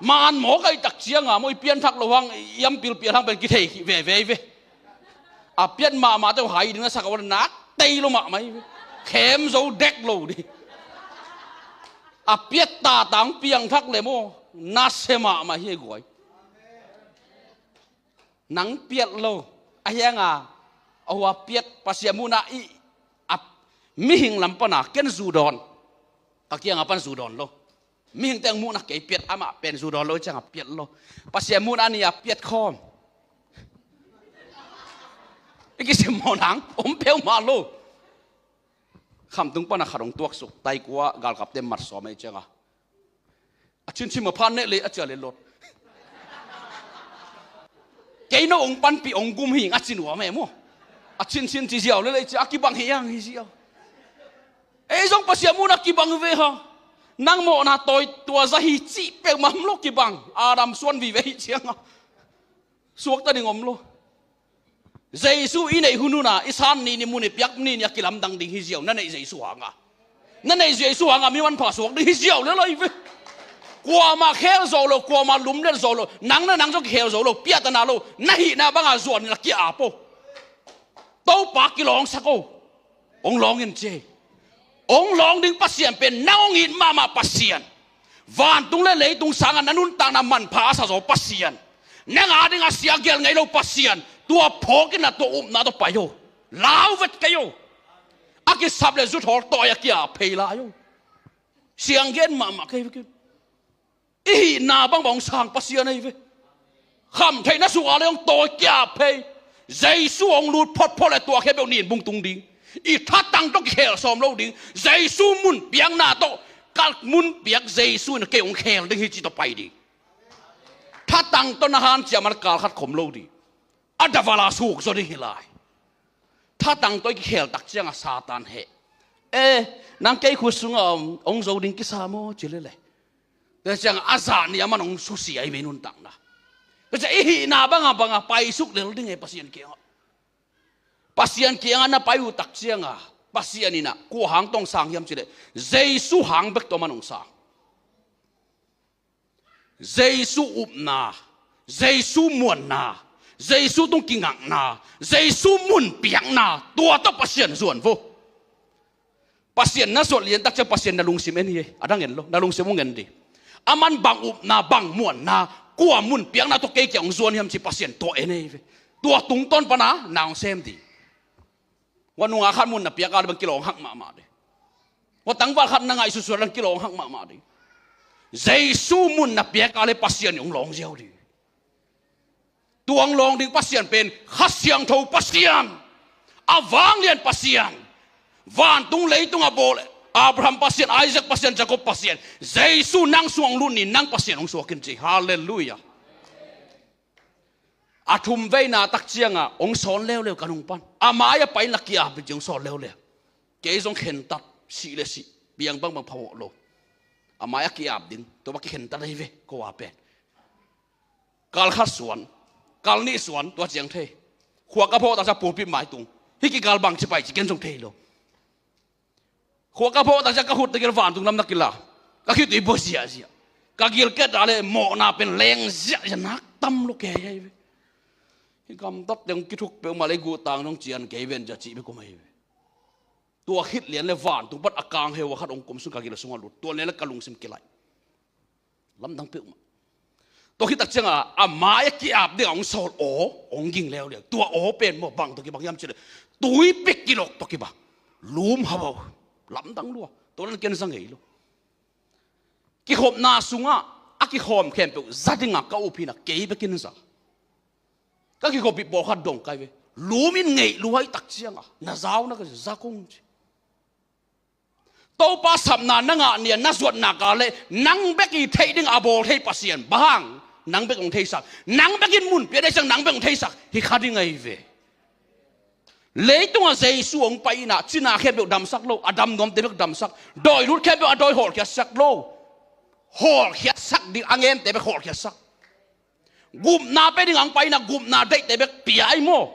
Maan mawk ahih tak ciang a maw, i pianthak loh hang, i ampil pial hang pen kithei khit veve ve. A piat mahmah teh hai ding na sak a, nak tei lo mahmah hi ve. Khem zo dek lo ding. A piat tata hong piangthak leh maw, nasia mahmah hi guai. Nang piat lo. Ahi hang a, a hua piat, Pasian muhna i, a, mihing lam pan a ken zu dawn. Ka kiang a pan zu dawn lo. Mihing teng muhna kei piat, amah pen zu dawn lo, ciang a piat lo. Pasian muhna ni a piat khawm. I kisim mawh nang om peuhmah lo. Khamtung pan a khat hong tuaksuk, taikua galkapte mat sawm ahih ciang a, a chinchin mah phan neh leh a cia leh lot. Kei no hong panpih hong gum hi ing a ci nuam e maw. A chinchin ci ziau leh leh ci a kibang hi hang hi ziau. Ei zong Pasian muhna kibang ve hang. Nang mawhna tawi tua za hi cih peuhmah om lo, kibang. Adam suan vive hi ciang a, suakta ding om lo. Jesu i neih hun hun a, i san ni ni, mun i piak ni ni a kilamdang ding hi ziau, na neih Jesu hang a. Na neih Jesu hang a mi manpha suak ding hi ziau lel ahi ve. Kuamah khel zo lo, kuamah lumlet zo lo, nang na nang zong kikhel zo lo, piatana lo, na hihna bang a zuan in a ki-ap o. Topa kilawngsak o. Hong lawng in ci. Hong lawng ding Pasian pen nang hong it mahmah Pasian. Vantung le leitung sang a na nuntakna manpha a sa zaw Pasian. Nang a ding a sia gel ngei lo Pasian. Tua phawk in a tua upna tawh pai o. Lau vet kei o. A kisap le zut hawl tawi a ki-ap phei lai o. Siang gen mahmah kei vekin. I hihna bangbang hong sang Pasian ahi ve. Khamtheihna sung a leh hong tawi kia phei. Jesu hong lut photphot leh tua khempeuh nin bung tung ding. I thatang tawh kikhel sawm lo ding. Jesu mun piakna tawh, ka mun piak Jesu in kei hong khel ding hi ci tawh pai ding. Thatang tawh na hanciam a kal khat khom lo ding. A davala suk zaw ding hi lai. Thatang tawh i kikhel tak ciang a Satan heh. Eh, nang kei khut sungah om, hong zo ding kisa maw ci leh leh. Tua ciang a zah nih a man hong susia i mei nuntakna. Tua ciang i hihna bang a bang a paisuk lel ding e Pasian kiangah. Pasian kiangah na pai uh tak ciang a, Pasian in a kua hang tawh hong sang hiam ci leh, Jesu hang bek tawh a man hong sang. Jesu upna, Jesu muanna, Jesu tung kingakna, Jesu mun piakna, tua tawh Pasian zuan vo. Pasian na zuat lian tak ciang Pasian na lungsim en hi, a dang en lo, na lungsim hong en ding. A man bang upna, bang muanna, kua mun piakna tawh kei kiang hong zuan hiam ci Pasian tua en hi ve. Tua tungtawn pan a na hong sem ding. Hua nunga khat mun na piak a leh bang kilawng hak mahmah ding. Hua tangval khat na ngaihsutsuat a leh bang kilawng hak mahmah ding. Jesu mun na piak a leh Pasian in hong lawng ziau ding. Tua hong lawng ding Pasian pen Kha Siangtho Pasian, a vanglian Pasian, vantung leitung a bawl Abraham Pasian, Isaac Pasian, Jacob Pasian, Jesu nang sungah hong lut ni, nang Pasian hong suak in ci. Halleluiah. A thum veina tak ciang a hong sawl leuleu ka nung pan. A mai a pai in la ki-ap in ci hong sawl leuleu. Kei zong khentat, sih le sih, piang bangbang phamawh lo. A mai a ki-ap ding, tua bang kikhentat ahi ve, ko a pen. Kal khat suan, kal nih suan, tua ciang thei. Khua ka phawk tak ciang pulpit mai tung. Hih kikal bangci pai ci ken zong thei lo. Khua ka phawk tak ciang ka khut tegel vantung lam na kila. Ka khitui bua ziahziah. Ka gilkial a leh mawhna pen leng ziahziah, nak tam lo kei ahi ve. Hih gamtat teng kithuk peuhmah leh guhtang dong cian kei ven cia cih bek om ahi ve. Tua khit lian leh vantung pan a kang heu a khat hong kum sung ka gil sungah lut. Tua lian leh ka lungsim kilaih. Lamdang peuhmah. Tua khit tak ciang a, a mai a ki-ap ding a hong sawl aw, hong ging leuleu. Tua aw pen maw bang tawh kibang hiam cih leh, tui pek kilok tawh kibang. Lum habau. Lamdang lua. Tua leh ken za ngei lo. Kikhopna sungah a kikhawm khempeuh za ding a ka up hi in a, kei bek in za. Ka kikhoppih pawlkhat dong kai ve. Lum in ngeih lua ahih tak ciang a, na zau na ka za kong ci. Topa sapna na ngah ni a na zuat nak a leh nang bek i theih ding a bawl thei Pasian. Bang hang? Nang bek hong theisak. Nang bek in mun pia deih ciang nang bek hong theisak hi kha ding ahi ve. Leitungah Jesu hong pai inah cina khempeuh damsak lo, a dam nuamte bek damsak, dawi lut khempeuh a dawi hawlkhiatsak lo, hawlkhiatsak ding a ngente bek hawlkhiatsak. Gupna pia ding hong pai inah gupna deihte bek pia ahi maw.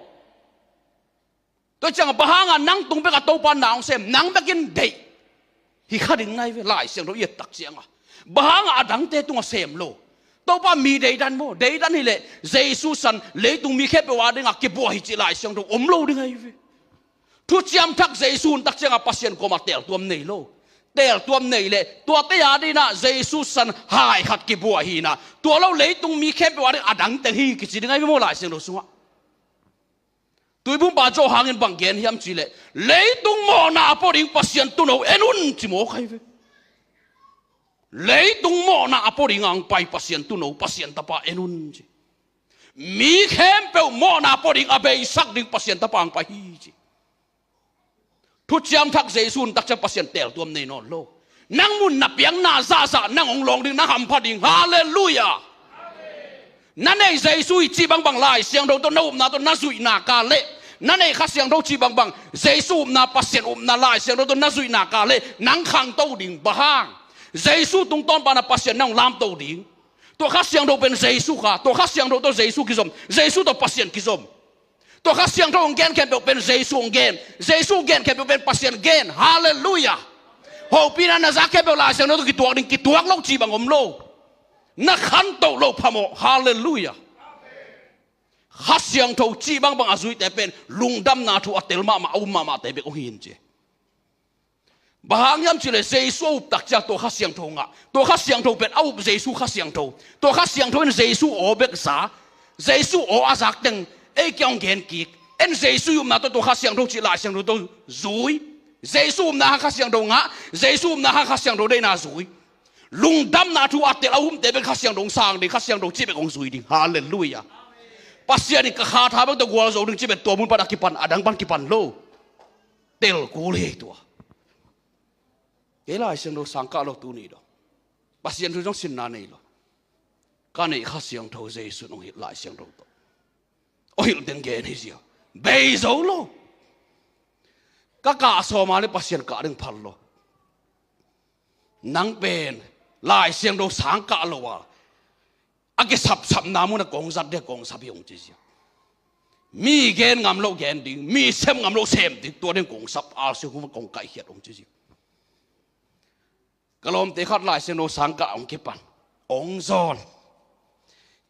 Tua ciangah bang hangah nang tung bek a Topa na hong sem, nang bek in deih hi kha ding nai ve. Lai Siangtho i et tak ciangah bang hangah a dangte tungah sem lo? Topa mi deidan maw, deidan hileh Jesu san leitung mi khempeuh a dingah kibuah hi cih Lai Siangtho om lo ding ahi ve. Thuciam Thak Jesu hun tak ciangah Pasian kuamah teltuam nei lo. Teltuam nei leh tuate a dinah Jesu san hai khat kibuah hi inah, tua lo leitung mi khempeuh a ding a dang teng hi kici ding ahi ve maw Lai Siangtho sungah. Tuibumpa Johan in bang gen hiam cihleh, leitung mawhna a pua ding Pasian tuuno en un ci mawk ahi ve. Leitung mawhna a pua ding hong pai Pasian tuuno, Pasian Tapa en un ci. Mi khempeuh mawhna a pua ding a beisak ding Pasian Tapa hong pai hi ci. Thuciam Thak Jesu hun tak ciang Pasian teltuam nei nawn lo. Nang mun na piang, na zahzah, nang hong lawng ding, nang hampha ding. Halleluiah. Na neih Jesu hi cih bangbang Lai Siangtho tawh na upna tawh na zuih nak leh, na neih Kha Siangtho cih bangbang Jesu upna, Pasian upna Lai Siangtho tawh na zuih nak leh nang khangto ding. Bang hang? Jesu tungtawn panah Pasian nang hong lamto ding. Tua Kha Siangtho pen Jesu kha, tua Kha Siangtho tawh Jesu kizom, Jesu tawh Pasian kizom. Tua Kha Siangtho hong gen khempeuh pen Jesu hong gen, Jesu gen khempeuh pen Pasian gen. Halleluiah. Hopihna na za khempeuh Lai Siangtho tawh kituak ding, kituak lo cih bang om lo. Na khantoh loh phamawh. Halleluiah. Kha Siangtho cih bangbang a zuite pen lungdamna thu a tel mahmah, a um mahmahte bek hong hi in ci. Bang hang hiam cihleh Jesu a up tak ciang tua Kha Siangtho ngah. Tua Kha Siangtho pen a up Jesu Kha Siangtho. Tua Kha Siangtho in Jesu aw bek za. Jesu aw a zak teng ei kiang hong gen kik. En Jesu i upna tawh tua Kha Siangtho cih Lai Siangtho tawh zui. Jesu upna Kha Siangtho ngah. Jesu upna Kha Siangtho deihna zui. Lungdamna thu a tel a umte bek Kha Siangtho hong sang ding, Kha Siangtho cih bek hong zui ding. Halleluiah. Pasian in ka kha tha bek tawh gualzo ding cih bek tua mun pan a kipan, a dang pan kipan lo. Tel kul hi tua. Kei Lai Siangtho sang kah lo tuni dong. Pasian thu zong sinna nei lo. Ka neih Kha Siangtho Jesu in hong hilh Lai Siangtho tawh. Hong hilh teng gen hi zia. Bei zo lo. Ka kah sawm a leh Pasian kah ding phal lo. Nang pen Lai Siangtho sang kah lo a, a kisapsapna munah kong zat ding, kong sap hi hong ci zia. Mi gen ngam loh gen ding, mi sem ngam loh sem ding, tua ding kong sap, alsi huma kong kaihkhiat hong ci zia. Ka lawmte khat Lai Siangtho sang kah hong kipan, hong zawn.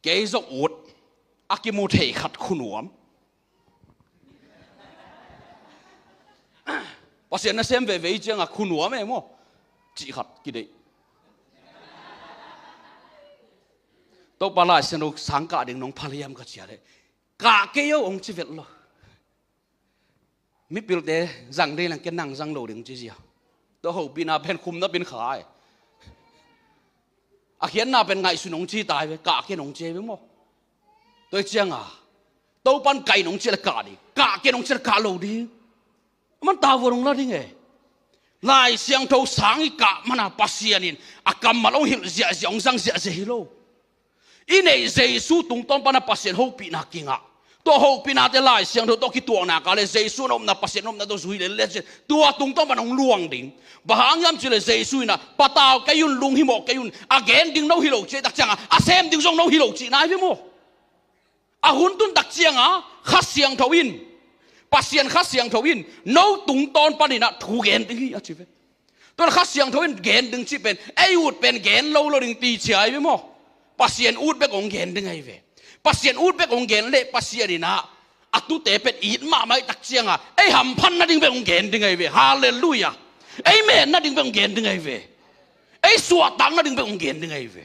Kei zong ut, a kimu thei khat khunuam. Pasian nasem veve i ciangah khunuam e maw? Cih khat kideih. Topa Lai Siangtho sang kah ding nong phal hiam ka ci a leh, kah kei o hong ci vet lo. Mipilte zang ding leng ken nang zang lo ding ci zia. Tua hopihna pen khum na pin kha e. A khiatna pen ngaihsun hong ci tai ve, kah ken hong ci ve maw? Tua hi ciangah Topan kah in hong ci leh kah ding, kah ken hong ci leh kah lo ding. Aman tavuan hong la ding e. Lai Siangtho sang i kah mana Pasian in a kammal hong hilh ziahziah, hong zang ziahziah hi lo. I neih Jesu tungtawn pana Pasian hopihna kingah. Tua hopihnate Lai Siangtho tawh kituakna ka leh Jesu na upna, Pasian na upna tawh zui lel leh tua tungtawn pana hong luang ding. Bang hang hiam cihleh Jesu inah patau kei un, lunghimawh kei un, a gen ding no hi lo cih tak ciangah a sem ding zong no hi lo cihna hi ve maw? A hun tun tak ciangah Kha Siangtho in, Pasian Kha Siangtho in no tungtawn paninah thu gen ding hi a ci ve. Tuan Kha Siangtho in gen ding cih pen ei ut pen gen lo lo ding ti cia ahi ve maw? Pasian ut bek hong gen ding ahi ve. Pasian ut bek hong gen leh Pasian inah a tute pen it mahmah i tak ciangah ei hamphan nading bek hong gen ding ahi ve. Halleluiah. Ei men nading bek hong gen ding ahi ve. Ei suahtak nading bek hong gen ding ahi ve.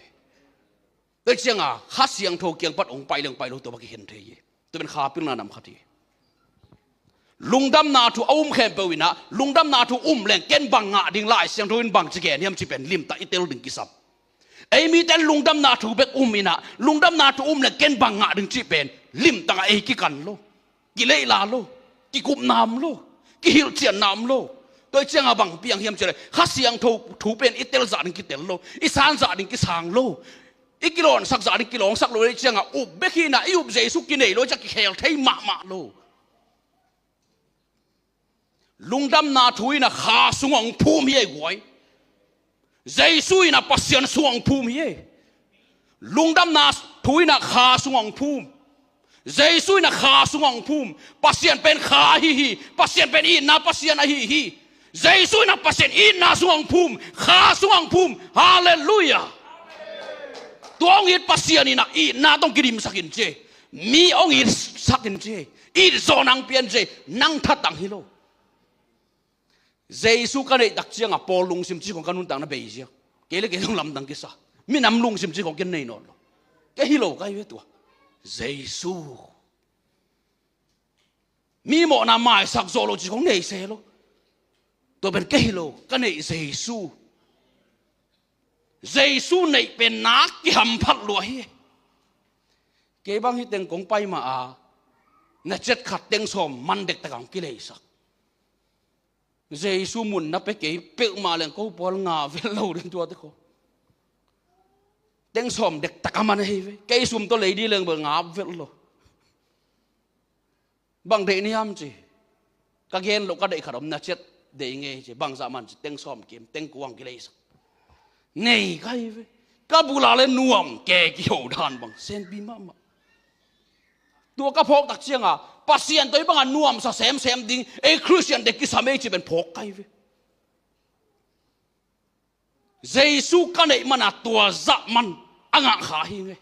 Tua ciangah Kha Siangtho kiang pat hong pai leng pai lo tua bang kikhen thei hi. Tua pen kha pilna nam khat hi. Lungdamna thu a um khempeuh inah lungdamna thu um leng ken bang ngah ding, Lai Siangtho in bang ci gen hiam cih pen limtak i tel ding kisam. Ei mite in lungdamna thu bek um inah lungdamna thu um leng ken bang ngah ding cih pen limtakah ei kikan lo. Kileihla lo, kikupna om lo, kihilhcianna om lo. Tua hi ciangah bang piang hiam cihleh Kha Siangtho thu pen i telzah ding kitel lo, i sanzah ding kisang lo. I kilawngsak zah ding kilawngsak lo le ciangah up bek hi na, i up Jesu kinei lo ciah kikhel thei mahmah lo. Lungdamna thu in a kha sungah hong phum hi ei guai. Jesu in a Pasian sungah hong phum hi ei. Lungdamna thu in a kha sungah hong phum. Jesu in a kha sungah hong phum. Pasian pen kha ahi hi. Pasian pen itna Pasian ahi hi. Jesu in a Pasian itna sungah hong phum. Kha sungah hong phum. Halleluiah. Tua hong it Pasian in a itna tawh hong kidimsak in ci ei. Mi hong itsak in ci ei. It zawh nang pian ci ei. Nang thatang hi lo. Jesu ka neih tak ciangah pawl lungsim cih khong ka nuntakna bei ziau. Kei le kei zong lamdang kisa. Minam lungsim cih khong ken nei nawn lo. Kei hi lo ka hi ve tua. Jesu. Mi mawhna maisak zawh lo cih khong nei se lo. Tua pen kei hi lo. Ka neih Jesu. Jesu neih pen nak kihamphat lua hi. Kei bang hi teng kong pai ma a, na cet khat teng sawm man dektak a hong kileisak. Jesu mun na pe kei peuhmah leng ko pawl nga vel lo ding tuate ko. Teng sawm dektak a man ahi ve. Kei sum tawh lei di leng bel nga vel lo. Bang deih ni hiam ci. Ka gen loh ka deih khat om na ciat deih ngei ci. Bangzah man ci teng sawm kim teng kuang kileisak. Nei ka hi ve. Ka bula le nuam ke kiho dan bang senpi mahmah. Tua ka phawk tak cianga Pasian tawh i banga nuamsa semsem ding ei Khristian te kisam ei ci pen phawk ka hi ve. Jesu ka neih mana tua zah man a ngah kha hi ngei.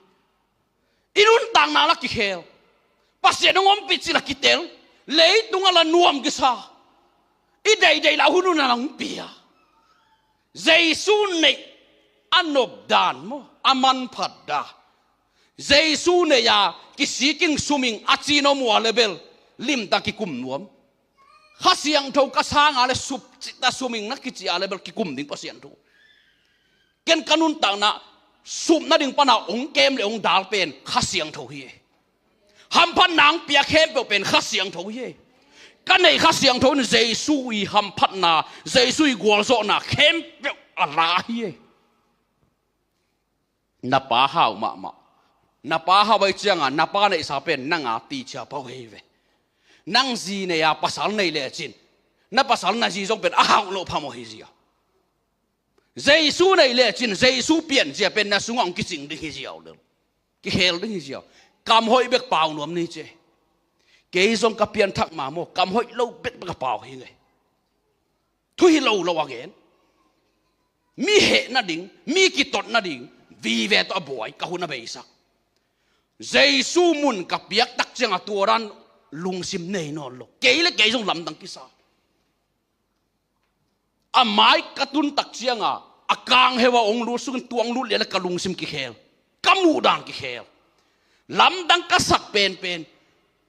I nuntakna la kikhel. Pasian hong ompih cih la kitel. Leitunga la nuam kisa. I deihdeih la hunhun a la hong pia. Jesu neih a nopdan maw a manphat da. Jesu neih a kisiking suming a cin om ua le bel limta kikum nuam. Kha Siangtho ka sanga le supcita suming na kici a le bel kikum ding Pasian thu. Ken ka nuntakna supna ding pana ong kem le ong dal pen Kha Siangtho hi. Hamphatna ang piak khempeuh pen Kha Siangtho hi. Ka neih Kha Siangtho in Jesu i hamphatna Jesu i gualzawhna khempeuh a la hi. Na pa hau mahmah. Na pa hau ahi cianga na pa neihsa pen nanga ticia pau hei ve. Nang zi nei a pasal nei lecin na pasal na zi zong pen a hauh loh phamawh hi zia. Jesu nei lecin Jesu pianzia pen na sungah hong kicing ding hi ziau lel. Kikhel ding hi ziau. Kam hoih bek pau nuam ni ce. Kei zong ka pianthak ma maw kam hoih lo bek bek a pau hi ngei. Thu hi lo lo a gen. Mi heh nading mi kitot nading vive tawh a buai ka hun a beisak. Jesu mun ka piak tak cianga tua dan lungsim nei nawn lo kei le kei zong lamdang kisa. A mai ka tun tak cianga a kang heu a ong lut sungin tuang lut lian le ka lungsim kikhel. Ka muh dan kikhel. Lamdang ka sak penpen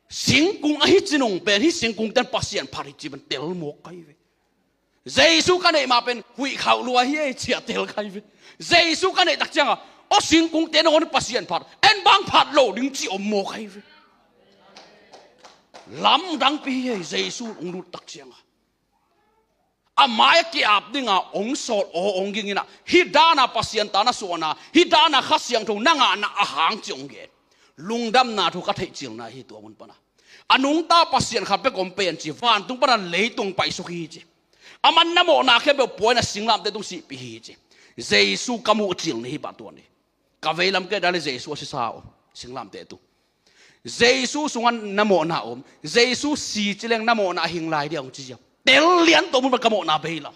singkung ahi cinung pen hi singkung ten Pasian phat hi ci pen tel muak ka hi ve. Jesu ka neih ma pen huih khauh lua hi ei ciah tel ka hi ve. Jesu ka neih tak cianga aw singkung ten aw ni Pasian phat en bang phat lo ding ci om muak ka hi ve. Lamdang pi hi ei Jesu ong lut tak cianga. A mai a ki-ap dinga ong sawt aw ong gingina hi dana Pasian tana suahna hi dana Kha Siangtho na ngahna a hang ci ong gen. Lungdamna thu ka theihcilna hi tua mun pana a nungta Pasian khat bek om pen ci vantung pana leitung paisuk hi ci. A man na mawhna khempeuh puaina singlamte tung sihpi hi ci. Jesu ka muhcil ni hi pah tua ni. Ka veilam kei dali Jesu a sisa om singlamte tu. Jesu sunga na mawhna om Jesu si cileng na mawhna a hing lai dia hong ci ziam. Tel lian tawh mun ka mawhna veilam.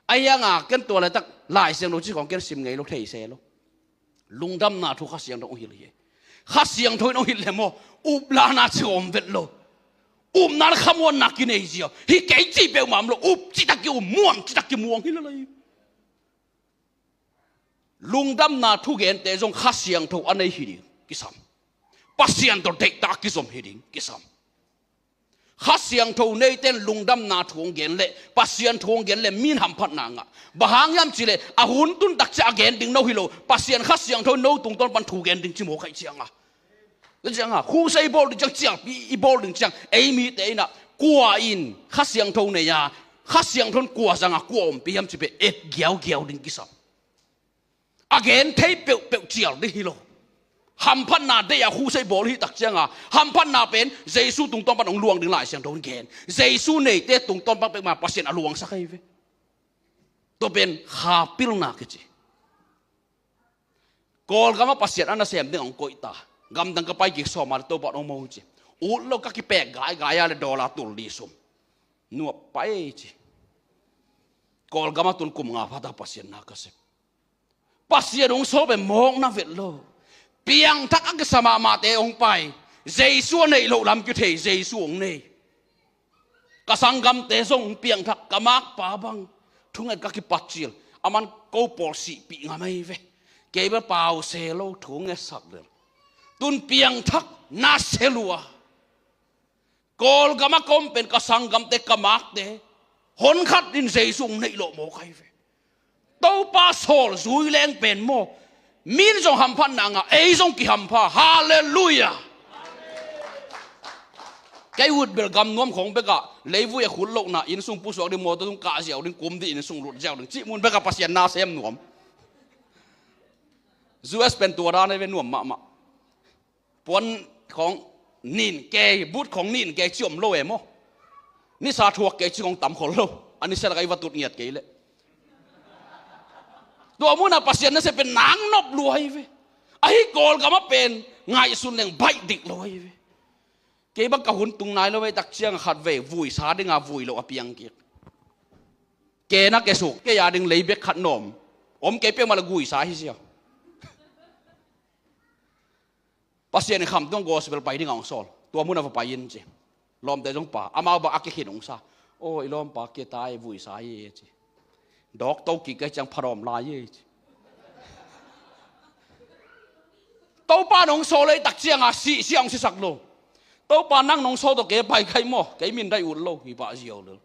A hianga ken tua le tak Lai Siangtho ci khong ken sim ngei lo thei se lo. Lungdamna thu Kha Siangtho hong hilh hi. Kha Siangtho in hong hilh le maw uplana ci om vet lo. Upna le khamuanna kinei ziau hi kei ci peuhmah om lo up citak ki um muang citak ki muang hi lo lai. Lungdamna thugente zong Kha Siangtho a nei hi ding kisam. Pasian tawh deihtak kizom hi ding kisam. Kha Siangtho neiten lungdamna thu hong gen le Pasian thu hong gen le min hamphatna ngah. Bang hang hiam cile a hun tun tak cia a gen ding no hi lo Pasian Kha Siangtho no tungtawn pan thu gen ding ci mawk aih cianga. Cianga khuse i bawl ding ciang ciangpi i bawl ding ciang ei mite inah kua in Kha Siangtho nei a Kha Siangtho in kua zanga kua ompi hiam ci pe et giaugiau ding kisam. A gen thei peuhpeuh cial ding hi lo. Hamphatna deih a khusei bawl hi tak cianga, hamphatna pen Jesu tungtawn pan hong luang ding Lai Siangtho in gen. Jesu neite tungtawn pan pek ma Pasian a luangsak ahi ve. Tua pen kha pilna kici. Kawlgam a Pasian a nasem ding hong koih ta. Gamdang ka pai kik sawm a le Topa hong mo ci. Ut lo ka kipek gaigai a le dollar tul li sum. Nuap pai ci. Kawlgam a tun kum nga pha ta Pasian na ka sep. Pasian hong sawp e mawk na vet lo. Piangthak a kisa mahmahte hong pai. Jesu a neih loh lam kithei, Jesu hong nei. Ka sanggamte zong piangthak, ka makpa bang thunget ka kipatcil. A man ko pawl sihpih ngam ahi ve. Kei bel pause lo thungetsak lel. Tun piangthak na se lua. Kawlgam a ka om pen ka sanggamte, ka makte, honkhat in Jesu hong neih loh mawk ahi ve. Topa sawl zui leng pen maw, min zong hamphatna ngah, ei zong kihampha. Halleluiah. Kei ut bel gam nuam khawng bekah leivui a khut lohna, inn sung pusuak ding, mawtaw tung kah ziau ding, kum dih inn sung lut ziau ding cih mun bekah Pasian na sem nuam. U S pen tua dan ahi ve, nuam mahmah. Puan khawng nin kei, but khawng nin kei ci om lo e maw. Nisa thuak kei ci khawng tam khol lo. A nisa lak a i va tut ngiat kei leh. Tua munah Pasian nasep pen nang nop lua hi ve. Ahi Kawlgam a pen ngaihsun leng baih dik lo hi ve. Kei bang ka hun tung nai lo ve, tak ciang a khat ve vuisa dinga vui lo a piang kik. Kei na kei suk kei a ding lei bek khat nawm. Om kei peuhmah le guisa hi sia. Pasian in khamtung gospel pai ding a hong sawl. Tua munah va pai in ci. Lawmte zong pa, amau bang a kikhin hong sa. Aw, i lawmpa kia tai vuisa hi e ci. Dawk to kik kai ciang pharawm lai e ci. Topa nong sawl ei tak cianga sihsia hong sisak lo. Topa nang nong sawl tawh kei pai kai maw, kei min dai ut lo hi pah ziau lo.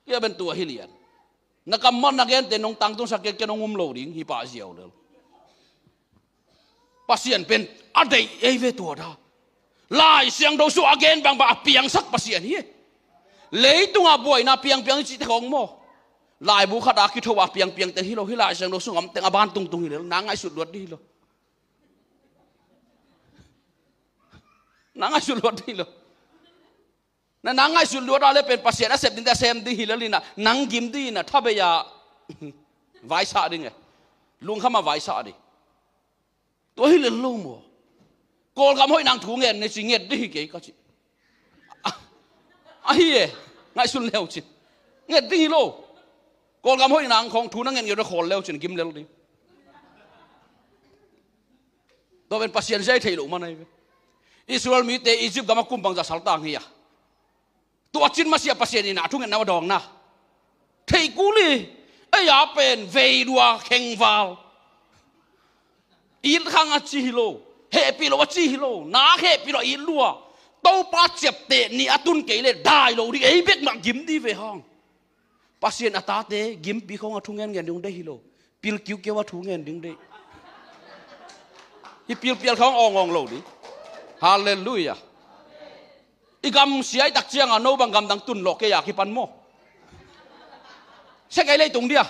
Kia ben tua hi lian. Na kammal na gente nong tangtungsak kei, kei nong um lo ding hi pah ziau lel. Pasian pen a deih ei ve tua da. Lai Siangtho sung a gen bangbang a piangsak Pasian hi. Leitunga buaina piangpiang i cihte khawng maw, laibu khata kitho a piangpiang teng hi lo, hi Lai Siangtho sung om teng a ban tungtung hi lel, na ngaihsut luat ding hi lo. Na ngaihsut luat ding hi lo. Na, na ngaihsut luat a le pen Pasian a sep dingte a sem ding hi lel inah, nang gim ding inah, thabei a vaisah ding e. Lungkham a vaisah ding. Tua hi lel lo maw. Kawlgam hoih nang thu ngen ni ci, nget ding hi kei ka ci. A, ahi e, ngaihsun leu cin. Nget ding hi lo. Kawlgam hoih nang khawng thu na ngen nget khawl leu cin, gim lel ding. Tua pen Pasian zia i theih loh man ahi ve. Israel mite Egypt gam a kum bangzah saltang hi a. Tua cin masiah Pasian in a thungetna a dawngna. Theih kul hi, ei a pen veidua khengval. It khang a ci hi lo, hehpih lo a ci hi lo, nak hehpih lo a it lua. Topa ciapteh ni a tun kei le dai lo ding, ei bek mah gim ding ve hang. Pasian a tate gimpi khawng a thungen ngen ding deih hi lo. Pil kiukiau a thungen ding deih. Hi pilpial khawng awngawng lo ding. Halleluiah. I gam sia i tak cianga no bang gamdang tun lawh kei a kipan maw. Sia kei leitung dia.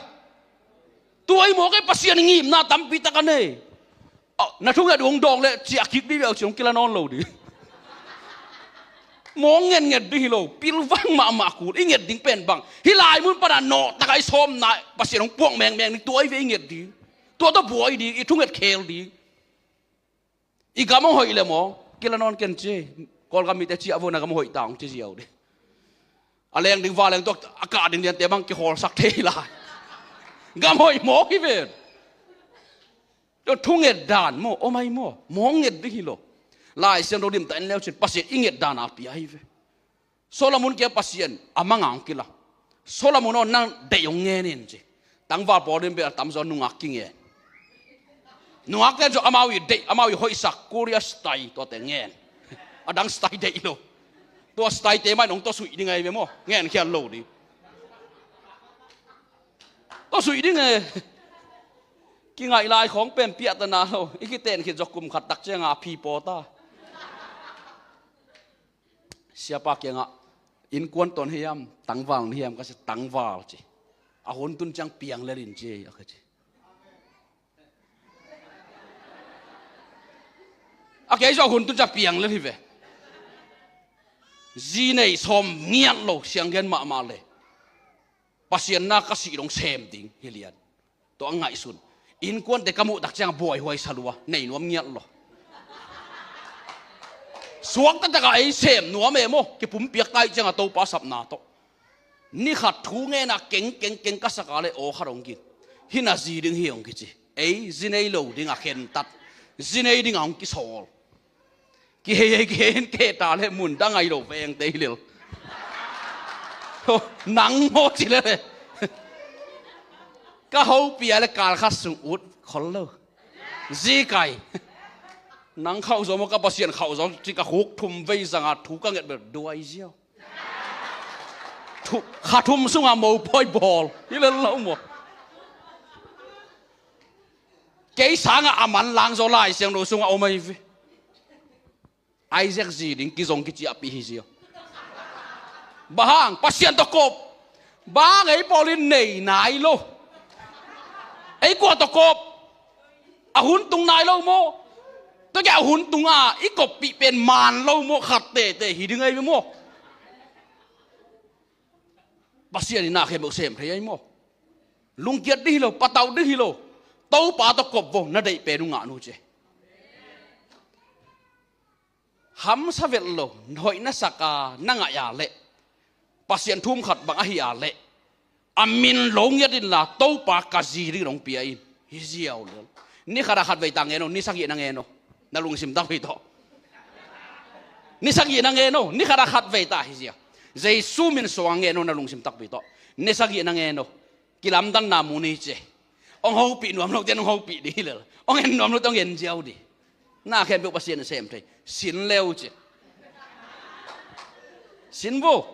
Tua i mawk ei Pasian i ngimna tampi tak a nei. A, na thunget uh hong dawng le ciah kik dih viau ci hong kila nawn lo ding. Mawng ngetnget ding hi lo, pilvang mahmah kul, i nget ding pen bang. Hih lai mun pana nawh taka i sawmna Pasian hong puak mengmeng ding tua i ve i nget ding. Tua tawh buai ding, i thunget khel ding. I gam hong hoih le maw, kila nawn ken ci. Kawlgam mite ciah vo na gam hong hoih ta hong ci ziau ding. A leng ding va leng tuak a kah ding liante bang kihawlsak thei lai. Gam hoih mawk hi ven. Tua thunget dan maw, om ai maw, mawng nget ding hi lo. Lai Siangtho limtak en leu cin Pasian i nget dan a pia hi ve. Solomon kia Pasian a manga hong kila. Solomon aw, nang deih hong ngen in ci. Tangval pawl din bel a tamzaw nungak kingen. Nungak ten zaw amau i deih, amau i hoihsak Korea style tuate ngen. A dang style deih lo. Tua style te mah in hong tawsuih ding ahi ve maw. Ngen khial lo ding. Tawsuih ding e. Kingaih lai khawng pen piahtana lo. I kiten khit zaw kum khat tak cianga phi paw ta. Siapa kiangah, innkuan tawh na hiam, tangval na hiam ka ci, tangval ci. A hun tun ciang piang lel in ci ei a ka ci. A kei zong hun tun ciang piang lel hi ve. Zi nei sawm ngiat lo, sianggen mahmah le. Pasian na ka sih dong sem ding hi lian. Tua a ngaihsun. Innkuante ka muh tak ciang buaihuai sa lua, nei nuam ngiat lo. Suakta taka ei sem nuam e maw, kipumpiak kai ciang a Topa sapna tawh. Ni khat thu ngen a keng, keng, keng ka sak a le aw khat hong gin. Hi na zi ding hi hong kici. Ei, zi nei lo ding a khentat. Zi nei ding a hong kisawl. Kihei, hei, kihei, hen keh ta le mun dang ai lo veng te hi lel. Nang maw ci le le. Ka hopih a le kal khat sung ut khol lo. Zi kai. Nang khauh zaw maw, ka Pasian khauh zaw ci, ka khuk thum vei zang a thu ka nget bel duai ziau. Thu, kha thum sung a mopawi bawl. Hi lel lo maw. Kei sang a a manlang zaw Lai Siangtho sung a om ahi ve. Isaac zi ding kizong kiciahpih hi ziau. Bang hang, Pasian tawh kop. Bang hang ei pawl in nei nai lo. Ei kua tawh kop. A hun tung nai lo maw. Tua kei a hun tung a i koppih pen maan lo maw, khat tete hi ding ahi ve maw. Pasian in na khempeuh sem thei ahi maw. Lungkiat ding hi lo, patau ding hi lo. Topa tawh kop vo, na deih pen uh ngah nu ci. Hamsa vet lo, hoih na sak a na ngaih a leh, Pasian thu um khat bang ahi a leh, a min lo ngiat inla, Topa ka zi ding dong pia in. Hi ziau lel. Ni khat a khat vei ta ngen o, ni sagih na ngen o. Na lungsim takpi tawh. Ni sagih na ngen o, ni khat a khat vei ta hi ziau. Jesu min suang ngen o, na lungsim takpi tawh. Ni sagih na ngen o. Kilamdanna mu ni ci. Hong hopih nuam lote hong hopih ding hi lel. Hong en nuam lote hong en ziau ding. Na khempeuh Pasian in sem thei. Sin leu ci. Sin vo.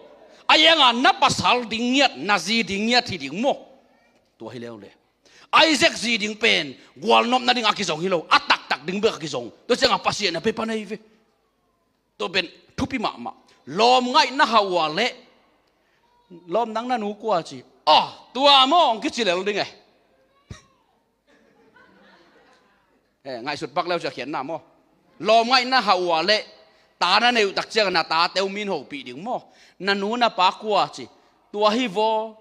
A ianga na pasal ding ngiat, na zi ding ngiat hi ding maw. Tua hi leu le. Isaac zi ding pen gualnop nading a kizong hi lo. A taktak ding bek a kizong. Tua cianga Pasian a pia pan ahi ve. Tua pen thupi mahmah. Lawm ngaih na hauh a leh, lawm, nang na nu kua ci. Aw, tua maw hong kici lel ding e. Eh, ngaihsut pak leu ci a khiatna maw. Lawm ngaih na hauh a leh, ta na neih uh tak ciang na tate uh min hopih ding maw. Na nu na pa kua ci. Tua hi vaw.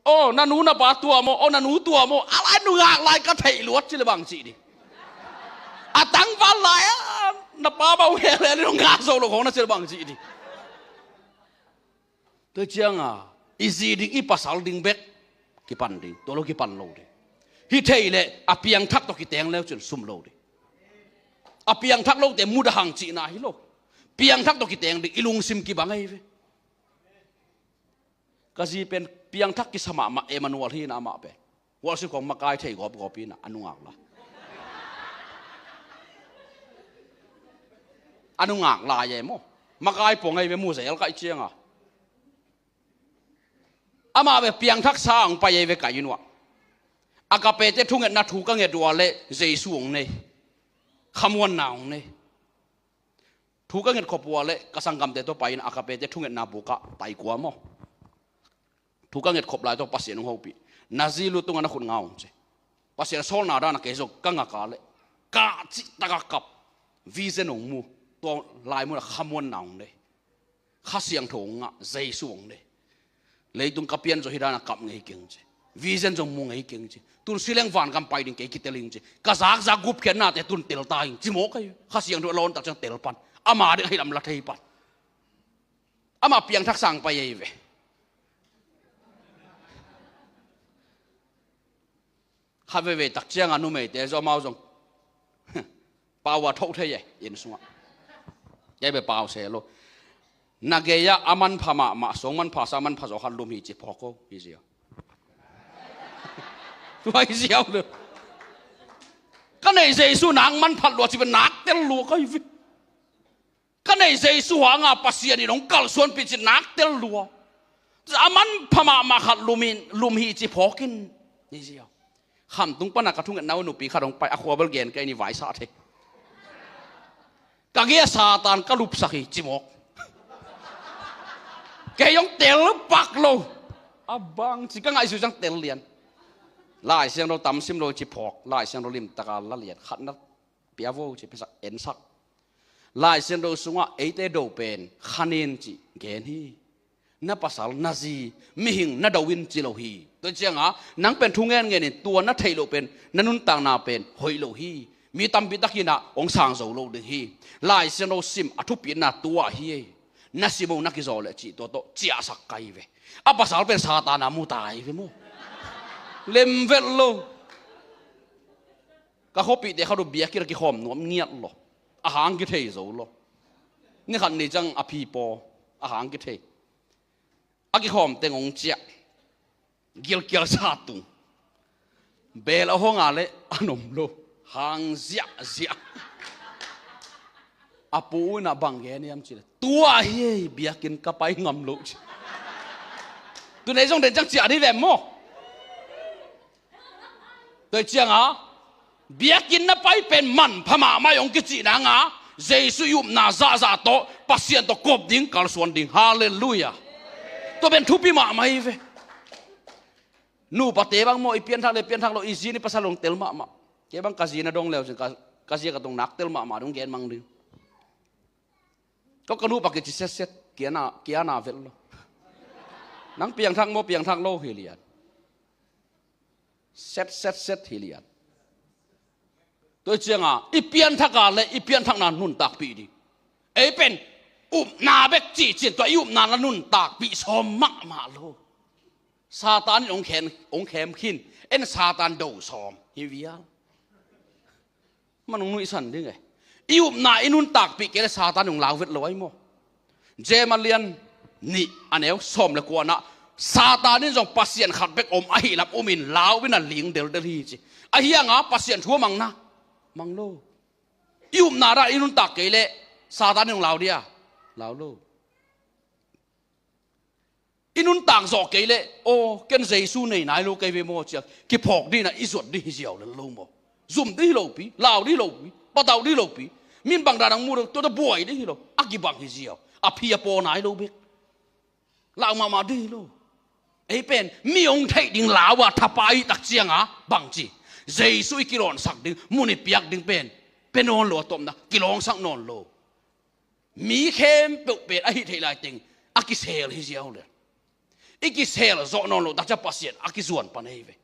Aw, na nu na pa tua maw, aw, na nu tua maw, a lai nungak lai ka theih luat ci le bang cih ding. A tangval lai a, na pa bau hel hel nungak zo lo khong na ci le bang cih ding. Tua cianga, i zi ding, i pasal ding bek kipan ding, tua lo kipan lo ding. Hi thei leh, a piangthak tawh kiteng leu cin sum lo ding. A piangthak lote mudah hang cihna hi lo. Piangthak tawh kiteng ding, i lungsim kibang ahi ve. Ka zi pen piangthak kisa mahmah, Emmanuel hi na amah pen. Worship kong makai thei gawpgawp hi na, a nungak lai. A nungak lai e maw. Makai pong ahi ve mu zel kaih cianga. Amah ve piangthak sa hong pai ahi ve ka inn uah. Agapete thungetna thu ka nget uh a leh Jesu hong nei. Khamuanna hong nei. Thu ka nget khop uh a leh ka sanggamte tawh pai in Agapete thungetna bukah taikua maw. Thu ka nget khop lai tawh Pasian hong hopih. Na zi lu tungah na khut nga hong ci. Pasian sawlna dan a kei zong ka ngak a leh, kah cih takah kap. Vision hong mu. Tua lai munah khamuanna hong nei. Kha Siangtho hong ngah, Jesu hong nei. Leitung ka pian zawh hi dan a kap ngei keng ci. Vision zong mu ngei keng ci. Tun sileng vangam pai ding kei kitel ing ci. Ka zakzak gupkhiatnate tun tel ta ing ci mawk ahi. Kha Siangtho a lawn tak ciang tel pan. Ama ding ahi lam la thei pan. Ama piangthak sang pai ahi ve. Khat veivei tak cianga numeite zong amau zong pau a tho thei e, inn sungah. Kei bia pau se lo. Na gei-ah a manpha mahmah, suang manpha sa manpha zaw khat lum hi ci phawk ko, hi ziau. Tua hi ziau lo. Ka neih Jesu nak manphat lua ci bia nak tel lua ka hi ve. Ka neih Jesu hanga Pasian in hong kalsuanpih ci nak tel lua. A manpha mahmah khat lum in, lum hi ci phawk in. Hi ziau. Khamtung pana ka thungetna uh nupi khat hong pai, a khua bel gen kei ni, vaisah thei. Ka gei-ah Satan ka lupsak hi ci mawk. Kei hong tel pak lo. A bang ci ka ngaihsut ciang tel lian. Lai Siangtho tam sim lo ci phawk. Lai Siangtho limtaka la lian. Khatna pia vo ci, piasak, ensak. Lai Siangtho sungah eite do pen khan in cih gen hi. Na pasal, na zi, mihing na do in ci lo hi. Tua cianga nang pen thu ngen ngenin tua na theih loh pen, na nuntakna pen hoih lo hi. Mi tampi takin ah hong sang zo lo ding hi. Lai Siangtho sim a thupitna tua hi. Na sim uh na kizaw leh cih tua tawh ciahsak kai ve. A pasal pen Satan a mu tai ve maw. Lem vet lo. Ka khuapihte khat uh biakinn a kikhawm nuam ngiat lo. A hang kithei zo lo. Ni khat ni ciang a phi paw, a hang kithei. A kikhawm teng hong ciah. Gilkial sa tung. Bel a hong a leh a nom lo. Hang ziahziah. A pu in ah bang gen hiam cih leh, tua hi ei, biakinn ka pai ngam lo ci. Tunei zong den ciang ciah dih ve maw. Tua cianga biakinn na pai pen manpha mahmah hong kicih nanga, Jesu i upna zahzah tawh, Pasian tawh kop ding, kalsuan ding. Halleluiah. Tua pen thupi mahmah hi ve. Nupate bang maw, i pianthak le pianthak lo, i zi ni pasal hong tel mahmah. Kei bang ka zi na dong leu cin ka, ka zi ka tong nak tel mahmah dong gen mang ding. Ka, ka nupa kici setset, kia na, kia na vet lo. Nang piangthak maw, piangthak lo hi lian. Setsetset hi lian. Tua cianga i pianthak a le i pianthakna nuntakpih ding. Ei pen upna bek cihcin tua i upna la nuntakpih sawm mahmah lo. Satan in hong khen, hong khem khin. En Satan do sawm hi vial. Man hong nuihsan ding e. I upna i nuntakpih kei le Satan in hong lau vet lo ai maw. Jeim a lian nih a neu sawm le kuana, Satan in zong Pasian khat bek om ahi lam umin lau in a ling deldel hi ci. Ahi hanga Pasian thu a mang na, mang lo. I upna dan i nuntak kei le Satan in hong lau dia, lau lo. I nuntak zawh kei le, aw, ken Jesu nei nai lo kei ve maw cia kiphawk dihna i zuat dih hi ziau le lo maw. Zum dih hi lopi, lau dih hi lopi, patau dih hi lopi. Min bang dan ang mu deuh, tua tua buai dih hi lo, a kibang hi ziau. A phi a paw nai lo bek. Lau mahmah dih hi lo. Ei pen mi hong theih ding lau a thapa i tak cianga bangci, Jesu i kilawnsak ding, mun i piak ding pen pia nawn lo a tawpna, kilawngsak nawn lo. Mi khempeuh pen a hih theih lai teng a kisel hi ziau le. I kisel zawh nawn lo tak cia Pasian a kizuan pan ei ve.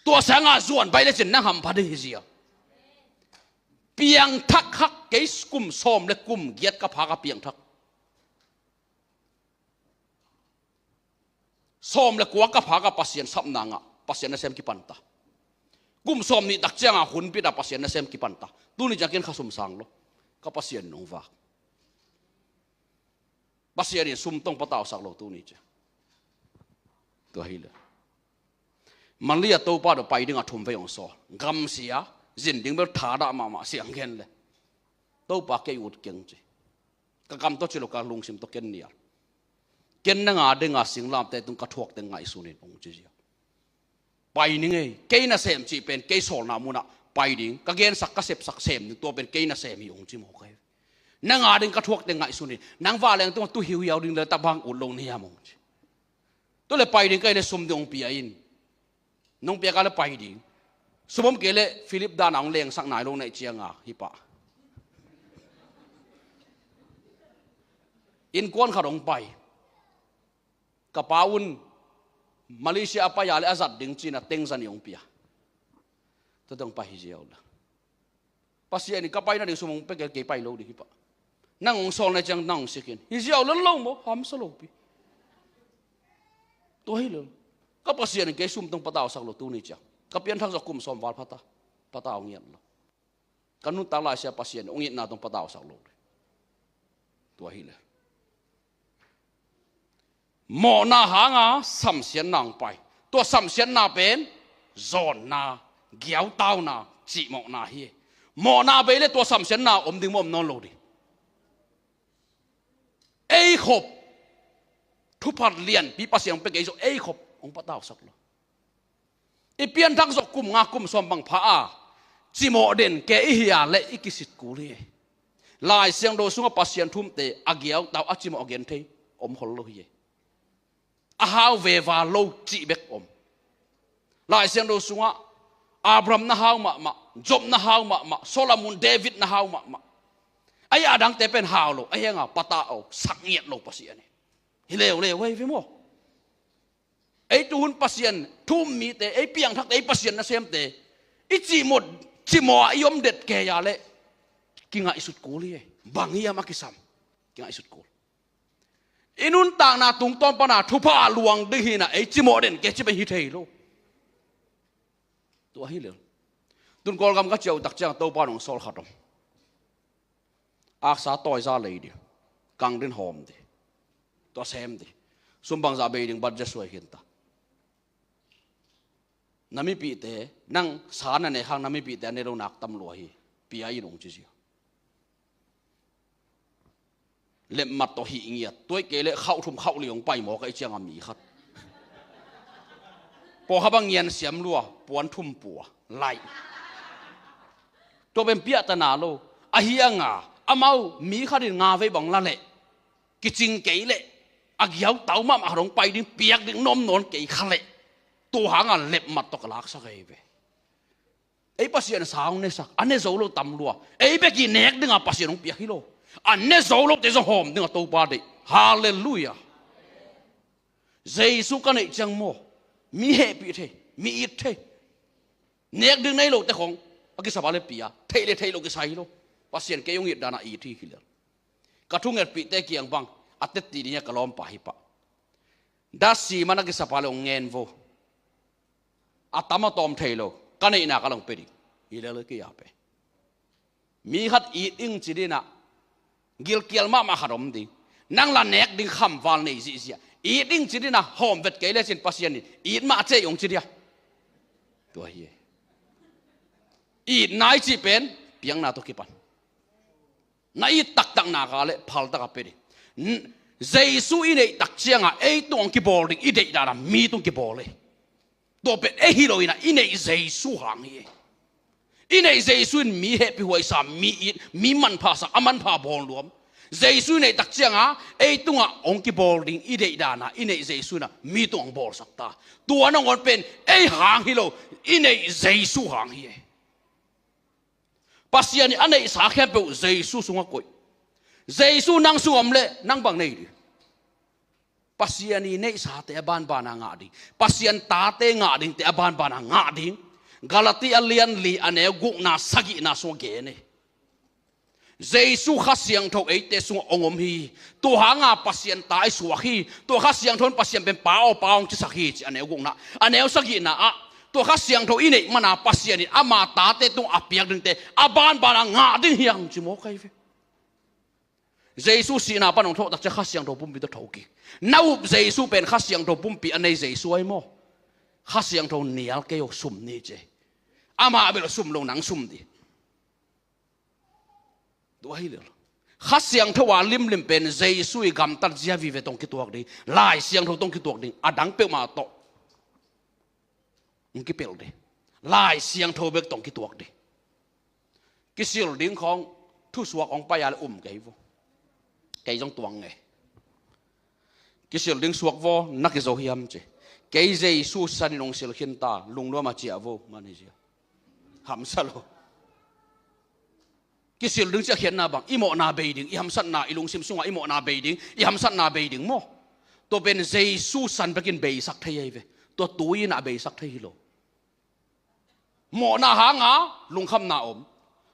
Tua sanga zuan bai le cin nang hampha dih hi ziau. Piangthak hak kei, kum sawm le kum giat ka pha ka piangthak. Sawm le kua ka pha ka Pasian sapna ngah, Pasian nasem kipanta. Kum sawm nih tak cianga hun pita Pasian nasem kipanta. Tuni ciang ken kha sum sang lo. Ka Pasian nong vak. Pasian in sum tong patausak lo tuni ciang. Tua hi le. Malia Topa do pai ding a thum vei hong sawl. Gamsia, zin ding bel thadah mahmah siang gen le. Topa kei ut keng ci. Ka kam tawh ci lo, ka lungsim tawh ken nial. Ken na nga dinga singlamte tung ka thuak teng ngaihsun in hong ci zia. Pai ning ei, kei nasem cih pen kei sawlna munah pai ding, ka gensak ka sepsak sem ding, tua pen kei nasem hi hong ci mawk ei. Na nga ding ka thuak teng ngaihsun in, nang va leng tungah tu hiuhiau ding le tabang ut lo ni hiam hong ci. Tu le pai ding ka hi le sum ding hong pia in. Nong piak a le pai ding. Sum om kei le Philip dan a hong lengsak nai lo na hih cianga hi pah. Innkuan khat hong pai. Ka pa un Malaysia a pai a le a zat ding cina teng zani hong pia. Tua teng pai hi ziau la. Pasian in ka pai nading sum hong pia kei, kei pai lo ding hi pah. Nang hong sawl na ciang nang hong sikin. Hi ziau lel lo maw, hamsa lopi. Tua hi lo. Ka Pasian in kei sum tong patausak lo tuni ciang. Ka pianthak zawh kum sawm val phata, patau ngiat lo. Ka nuntak laisia Pasian in hong itna tong patausak lo ding. Tua hi le. Mawhna hanga samsiatna hong pai. Tua samsiatna pen zawnna, giautauna, cihmawhna hi. Mawhna bei le tua samsiatna om ding maw, om nawn lo ding. Ei khop thupha lianpi Pasian hong pia kei zawh ei khop hong patausak lo. I pianthak zawh kum nga kum sawm bang pha a, cimawh den kei i hi a le i kisit kul hi. Lai Siangtho sungah Pasian thumte a giautau a cimawh a gen thei om khol lo hi. A hau veva lo cih bek om. Lai Siangtho sungah Abraham na hau mahmah, Job na hau mahmah, Solomon, David na hau mahmah. Ahi a dangte pen hau lo, ahi hanga patah lo, sak ngiat lo Pasian hi. Hi leuleu hi ve maw? Ei tuhun Pasian thu-um mite, ei piangthakte, ei Pasian nasemte i cimawh, cimawh a i om det kei a leh kingaihsut kul hi. Bang hiam a kisam? Kingaihsut kul. I nuntakna tungtawn pana thupha luang ding hi a, ei cimawh den kei ci pen hi thei lo. Tua hi lel. Tun Kawlgam ka ciah uh tak ciang Topa nong sawl khat om. Aksa tawiza lei ding, kang ding hawm ding, tua sem ding, sum bangzah bei ding budget suai khin ta. Na mipihte, nang sa na nek hang na mipihte a ne lo nak tam lua hi. Pia in, ong ci zia. Lepmat tawh hih ngiat, tua hi kei leh khauh thum khauh li ong pai mawk a, i cianga mi khat. Pawlkhat bang ngian siam lua, puan thum pua, laih. Tua pen piahtana lo. Ahi hanga, amau mi khat in nga vei bang la leh, kicing kei leh, a giautau mahmah khat ong pai ding, piak ding na om nawn kei kha leh, tua hanga lepmat tawh ka laksak hi ve. Ei Pasian sa ong nesak, a ne zo lo tam lua. Ei bek i nek dinga Pasian ong piak hi lo. A ne zo lote zong hawm dinga Topa deih. Halleluiah. Jesu ka neih ciang maw, mi hehpih thei, mi it thei. Nek ding nei lote khong a kisap a le pia, theih le theih lo kisai lo. Pasian kei ong it dana it hi, hi lel. Ka thungetpihte kiang bang a tetti ding hi a, ka lawmpa hi pah. Dasi man a kisap a le ong ngen vo. A tam a tawm thei lo, ka neihna ka long pe ding. Hi lel kei a pe. Mi khat it ing ci ding a, gilkial mahmah khat om ding. Nang la nek ding khamval nei zihziah. It ing ci ding a, hawm vet kei lecin Pasian in it mah cei ong ci dia. Tua hi. Itna i cih pen piakna tawh kipan. Na it taktak nak a le phaltak a pe ding. N-, Jesu i neih tak cianga ei tung ong kibawl ding i deih dana mi tung kibawl hi. Tua pen ei hi lo ina, i neih Jesu hang hi. I neih Jesu in mi hehpihhuai sa, mi it, mi manpha sa, a manpha bawl nuam. Jesu i neih tak cianga ei tunga ong kibawl ding i deih dana i neih Jesu ina mi tung ong bawlsak ta. Tua nangawn pen ei hang hi lo, i neih Jesu hang hi. Pasian in a neihsa khempeuh Jesu sungah koih. Jesu nang sung om leh nang bang nei ding? Pasian i neihsate a banbana ngah ding, Pasian tate ngah dingte a banbana ngah ding. Galati a lian li a neu gukna sagihna sungah gen hi. Jesu Kha Siangtho eite sungah ong om hi. Tua hanga Pasian ta i suak hi. Tua Kha Siangtho in Pasian pen Pa aw, Pa aw ong cisak hi ci a neu gukna. A neu sagihna ah tua Kha Siangtho i neih mana Pasian in ama tate tung a piak dingte a banbana ngah ding hi hang ci mawk hi ve. Jesu sihna pan ong thawh tak ciang Kha Siangtho pumpi tawh tho kik. Na up Jesu pen Kha Siangtho pumpi a nei Jesu ahi maw? Kha Siangtho nial kei aw, sum ni ci. Amah bel sum lo, nang sum ding. Tua hi lel. Kha Siangtho a limlim pen Jesu i gamtat zia vive tawh ong kituak ding, Lai Siangtho tawh ong kituak ding, a dang peuhmah tawh ong kipelh ding. Lai Siangtho bek tawh ong kituak ding. Kisil ding khawng thusuak ong pai a le um kei vo. Kei zong tuang nge. Kisil ding suak vo, na kizo hiam ci. Kei Jesu sanin ong sil khin ta, lungnuam a ciah vo, man hi zia. Hamsa lo. Kisil ding ciah khiatna bang, i mawhna bei ding, i hamsatna, i lungsim sunga i mawhna bei ding, i hamsatna bei ding maw? Tua pen Jesu san bekin beisak thei ahi ve. Tua tui ina a beisak thei hi lo. Mawhna hanga lungkhamna om.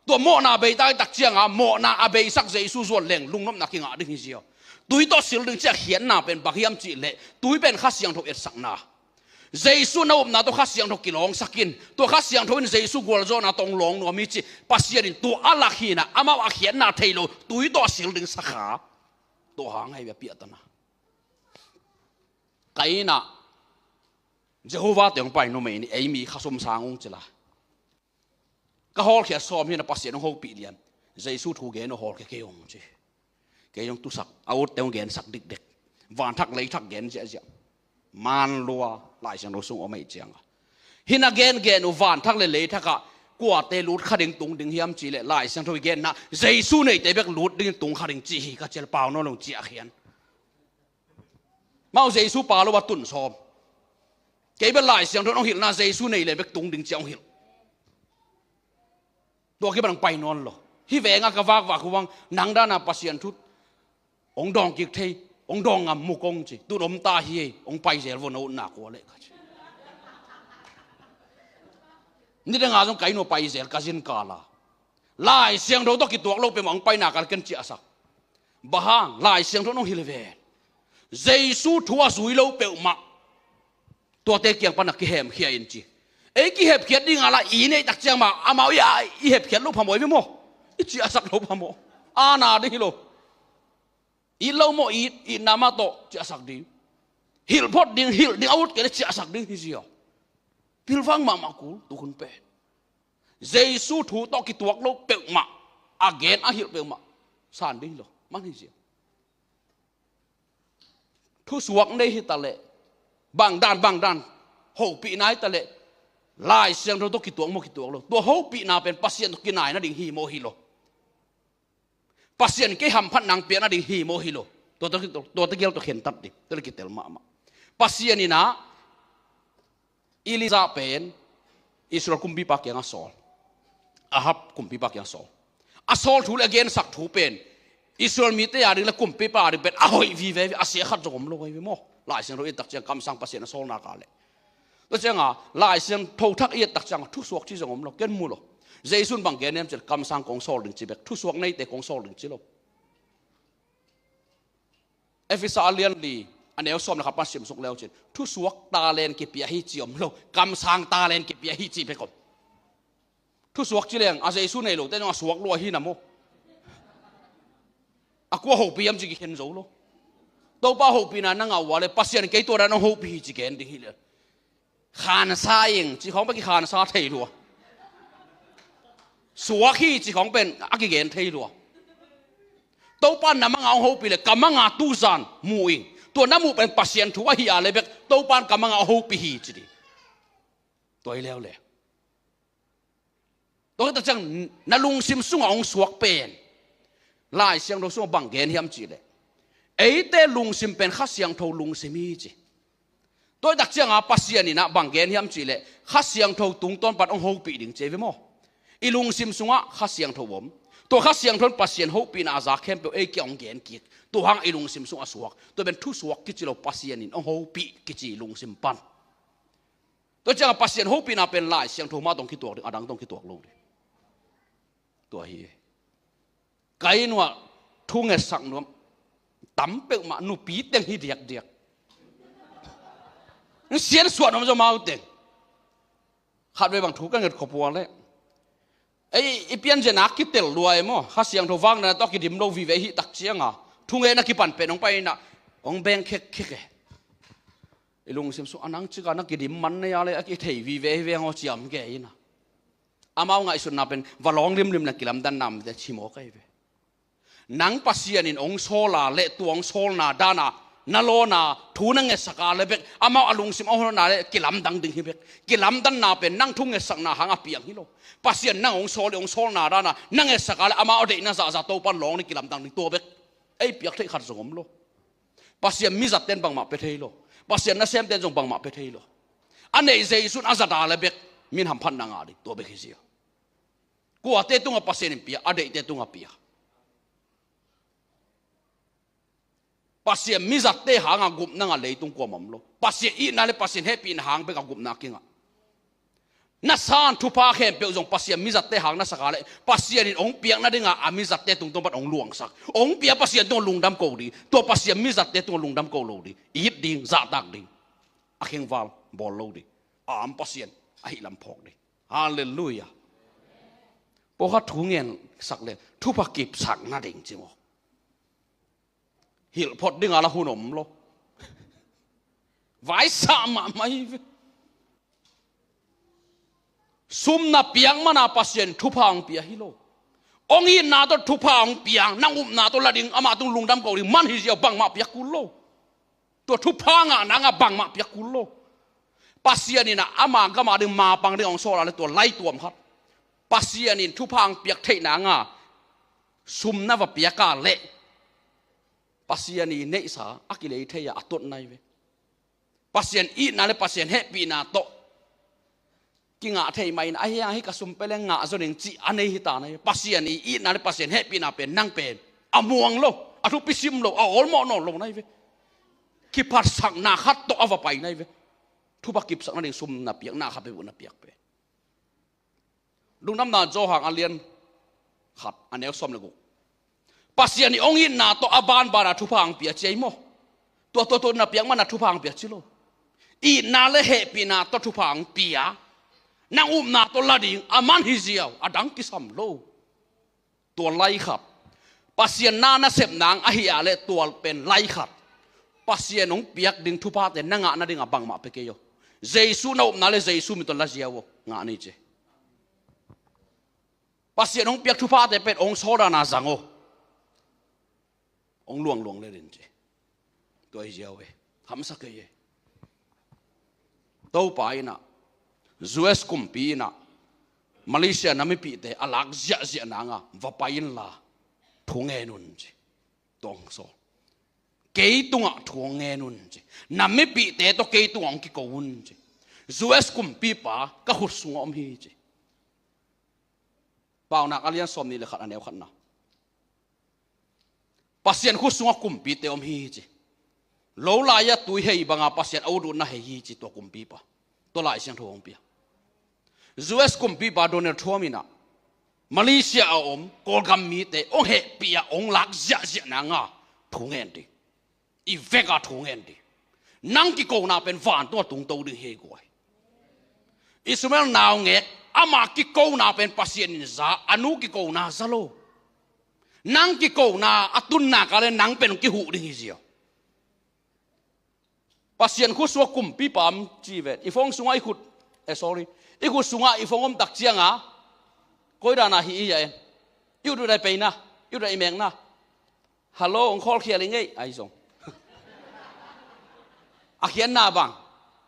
Tua mawhna beita i tak cianga mawhna a beisak Jesu zuan leng lungnopna kingah ding hi zia. Tui tawh sil ding ciah khiatna pen bang hiam cih leh, tui pen Kha Siangtho etsakna. Jesu na upna tawh Kha Siangtho kilawngsak in, tua Kha Siangtho in Jesu gualzawhna tawh ong lawng nuam hi ci. Pasian in tua a lak hi ina, amau a khiatna thei lo, tui tawh a sil ding sakha. Tua hang ahi ve a piahtana. Kaina, Jehovah te ong pai numei ni, ei mi kha sum sang ung ci la. Ka hawlkhia sawm hi ina, Pasian ong hopih lian. Jesu thu gen aw, hawlkhia kei ung ci. Kei zong tusak, a utte ong gensak dikdek. Vanthak leithak gen ziahziah. Manlua, Lai Siangtho sung om ahih cianga. Hi ina gengen uh vanthak le leithakah kuate lut kha ding tung ding hiam cih leh Lai Siangtho i genna Jesu neite bek lut ding tung kha ding ci hi ka ci a le pau nawn lo, ciah khian. Mau Jesu pa lo a tun sawm. Kei bel Lai Siangtho in ong hilhna Jesu nei le bek tung ding ci a ong hilh. Tua kipan ong pai nawn lo. Hih venga ka vakvak uh bang nang dana Pasian thu hong dawng kik thei, hong dawng ngam mu kong ci. Tun om ta hi ei, hong pai zel vo na utna kua leh ka ci. Nidanga zong ka inn uh pai zel ka zin kala. Lai Siangtho tawh kituak lo peuhmah hong paina kal ken ciahsak. Bang hang Lai Siangtho nong hilh ven. Jesu thu a zui lo peuhmah tuate kiang pana kihemkhia in ci. Ei kihepkhiat dinga la i neih tak ciang mah amau i, i hepkhiat lo phamawh i ve maw? I ciahsak lo phamawh. Ana ding hi lo. It lo maw it, itna mah tawh ciahsak ding. Hilh phot ding, hilh ding a ut kei le ciahsak ding hi zia. Pilvang mahmah kul, tukhun pen. Jesu thu tawh kituak lo peuhmah, a gen a hilh peuhmah san ding hi lo, man hi zia. Thusuak nei hi ta leh, bangdan bangdan hopihna hi ta leh, Lai Siangtho tawh kituak maw kituak lo, tua hopihna pen Pasian tawh kinai nading hi maw hi lo. Pasian kei hamphat nang piak nading hi maw hi lo. Tua, tua, tua, tua tegel tua khentat ding, tua le kitel mahmah. Pasian in ah Elijah pen Israel kumpipa kiangah sawl. Ahab kumpipa kiangah sawl. A sawl thu le a gensak thu pen Israel mite a ding le kumpipa a ding pen a hoih vive, a sia khat zong om lo ahi ve maw? Lai Siangtho i et tak ciang kamsang Pasian a sawlna ka le. Tua cianga Lai Siangtho thak i et tak cianga thusuak ci zong om lo, ken mu lo. Jesu in bang gen hiam cih le kamsang kong sawl ding ci bek, thusuak neite kong sawl ding ci lo. Efesa a lian li a neu sawm le khat pan simsuk leu cin thusuak talent kipia hi ci om lo, kamsang talent kipia hi ci bek om. Thusuak ci leng a Jesu nei lote zong a suak lua hi na maw? A kua hopih hiam ci kikhen zo lo. Topa hopihna na ngah uh a le Pasian kei tua dan hong hopih hi ci gen ding hi le. Khansa ing ci khawng pen kikhansa thei lua. Suak hi ci khawng pen a kigen thei lua. Topa na manga hong hopih le ka manga tuzan mu ing. Tua na muh pen Pasian thu ahi a le bek Topa ka manga hong hopih hi ci ding. Tua hi leuleu. Tua hi tak ciang na lungsim sungah hong suak pen Lai Siangtho sungah bang gen hiam cih leh eite lungsim pen Kha Siangtho lungsim hi ci. Tua hi tak cianga Pasian in ah bang gen hiam cih leh Kha Siangtho tungtawn pan hong hopih ding ci hi ve maw? I lungsim sungah Kha Siangtho om. Tua Kha Siangtho in Pasian hopihna a za khempeuh ei kiang hong gen kik. Tua hang i lungsim sungah suak. Tua pen thusuak kici lo, Pasian in hong hopih kici lungsim pan. Tua cianga Pasian hopihna pen Lai Siangtho mah tawh kituak ding, a dang tawh kituak lo ding. Tua hi. Ka inn uah thu ngetsak nuam tam peuhmah nupi teng hi diakdiak. Sian suah nuam zaw mau teng. Khat vei bang thu ka nget khop uh a leh ei i pianzia nak kitel lua e maw? Kha Siangtho vakna tawh kidim lo vive hi tak cianga thu ngetna kipan pen hong pai in ah hong beng khekkhek e. I lungsim sung a nang cika na kidim man nei a le a kithei vive hi veng aw ciam kei ina. Amau ngaihsutna pen va lawng limlim na kilamdanna mite ci mawk ahi ve. Nang Pasian in hong sawl a le tua hong sawlna dana na lawn a thu na ngetsak a le bek amau a lungsim a hon a le kilamdang ding hi bek. Kilamdanna pen nang thu ngetsakna hang a piang hi lo. Pasian nang hong sawl i hong sawlna dana na ngetsak a le amau a deihna zahzah Topan lawng ni kilamdang ding tua bek. Ei piak theih khat zong om lo. Pasian mizatten bangmah pia thei lo. Pasian nasemten zong bangmah pia thei lo. A neih Zeisun a zat a le bek min hamphatna ngah ding tua bek hi zia. Kuate tungah Pasian in pia, a deihte tungah pia. Pasian mizatte hanga gupna ngah leitung kuamah om lo. Pasian itna le Pasian hehpihna hang bek a gupna kingah. Na san thupha khempeuh zong Pasian mizatte hang na sak a le Pasian in hong piakna dinga a mizatte tungtawn pan hong luangsak. Hong pia Pasian tungah lungdam ko ding. Tua Pasian mizatte tungah lungdam ko lo ding. It ding, zahtak ding. A khengval bawl lo ding. A am Pasian ahi lam phawk ding. Halleluiah. Pawlkhat thu ngen sak le thupha kipsak nading ci maw? Hilh phot dinga la hun om lo. Vaisah mahmah hi ve. Sum na piak mana Pasian thupha hong pia hi lo. Hong itna tawh thupha hong piang, nang upna tawh la ding, amah tung lungdam ko ding man hi ziau bangmah piak kul lo. Tua thupha ngah nanga bangmah piak kul lo. Pasian in a ama gama ding mapang ding hong sawl a le tua laituam khat Pasian in thupha hong piak theih nanga sum na va piak a leh Pasian i neihsa a kilei thei a a tuat nai ve. Pasian itna le Pasian hehpihna tawh Kingah thei mah in, ahi hang hih ka sum pia leng ngah zaw ning cih a nei hi ta nai ve. Pasian i itna le Pasian hehpihna pen nang pen a muang lo, a thupi sim lo, a awlmawh nawn lo nai ve. Kiphatsakna khat tawh a va pai nai ve. Thupha kipsakna ding sum na piak, na khat peuh na piak pen. Lungdamna Johan a lian khat, a neu sawm le guk. Pasian i hong itna tawh a banbana thupha hong pia ci ei maw? Tua, tua, tua na piak mana thupha hong pia ci lo. Itna le hehpihna tawh thupha hong pia. Nang upna tawh la ding a man hi ziau, a dang kisam lo. Tua lai khat. Pasian na nasep nang ahi a le tua pen lai khat. Pasian hong piak ding thuphate na ngah nading a bangmah pia kei aw. Jesu na upna le Jesu min tawh la ziau aw. Ngah ni ci. Pasian hong piak thuphate pen hong sawldan a zang aw. Hong luangluang le din ci. Tua hi ziau e. Hamsa kei e. Topa in ah, U S kumpi in ah, Malaysia na mipihte a lak ziahziah nanga va pai inla thu ngen un ci. Tua hong sawl. Kei tungah thu hong ngen un ci. Na mipihte tawh kei tungah hong kiko un ci. U S kumpipa ka khut sungah om hi ci. Paunak a lian sawm nih le khat, a neu khatna. Pasian khut sungah kumpite om hi ci. Lo lai-a tui hei banga Pasian a ut ut na hei hi ci tua kumpipa. Tua Lai Siangtho hong pia. U S kumpipa Donald Trump in ah Malaysia a om Kawlgam mite hong hehpih a hong lak ziahziah nanga thu ngen ding. I veka thu ngen ding. Nang kikona pen vantung a tungto ding hi ei guai. Ishmael naungek, ama kikona pen Pasian in za, a nu kikona za lo. Nang kikona a tunna ka le nang pen kihuh ding hi ziau. Pasian khut sungah kumpipa om ci ven. I phone sungah i khut, eh, sorry. I khut sungah i phone om tak cianga. Koi dana hi i ya en. I ut ut ai peina. I ut ut ai mekna. Hello, hong khawlkhia lingei, ai zong. A khiatna bang,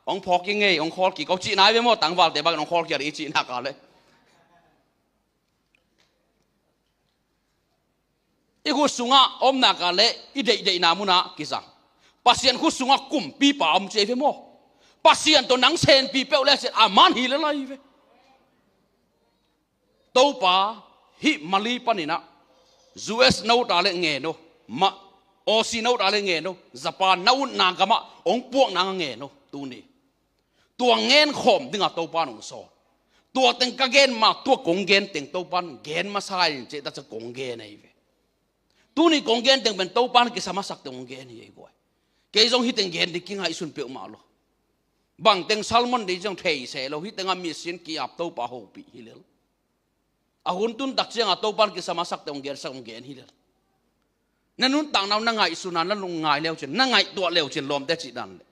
hong phawk kingei, hong khawl kik, hong cihna ai ve maw, tangvalte bangin hong khawlkhia lingei cihna ka le. I khut sungah omna ka le, i deihdeihna munah kizang. Pasian khut sungah kumpipa om ci ai ve maw. Pasian tawh nang senpi peuh le sian, a man hi le lai ve. Topa, hih Mali paninah U S na ut a le ngen aw, ma, Aussie na ut a le ngen aw, Japan na utna gamah hong puakna nga ngen aw, tuni. Tua ngen khawm dinga Topa nong sawl. Tua teng ka gen ma, tua kong gen teng Topa gen masa in ceh ta ca kong gen ahi ve. Tuni kong gen teng pen Topa na kisa masak teng kong gen hi ei guai. Kei zong hih teng gen ding kingaihsun peuhmah lo. Bang teng sermon ding zong thei se lo, hih tengah mission ki-ap Topa hopih hi lel. A hun tun tak cianga Topa na kisa masak teng kong gensak kong gen hi lel. Na nuntakna uh na ngaihsuna, na lungngai leucin, na ngaihtuah leucin lawmte cih dan le.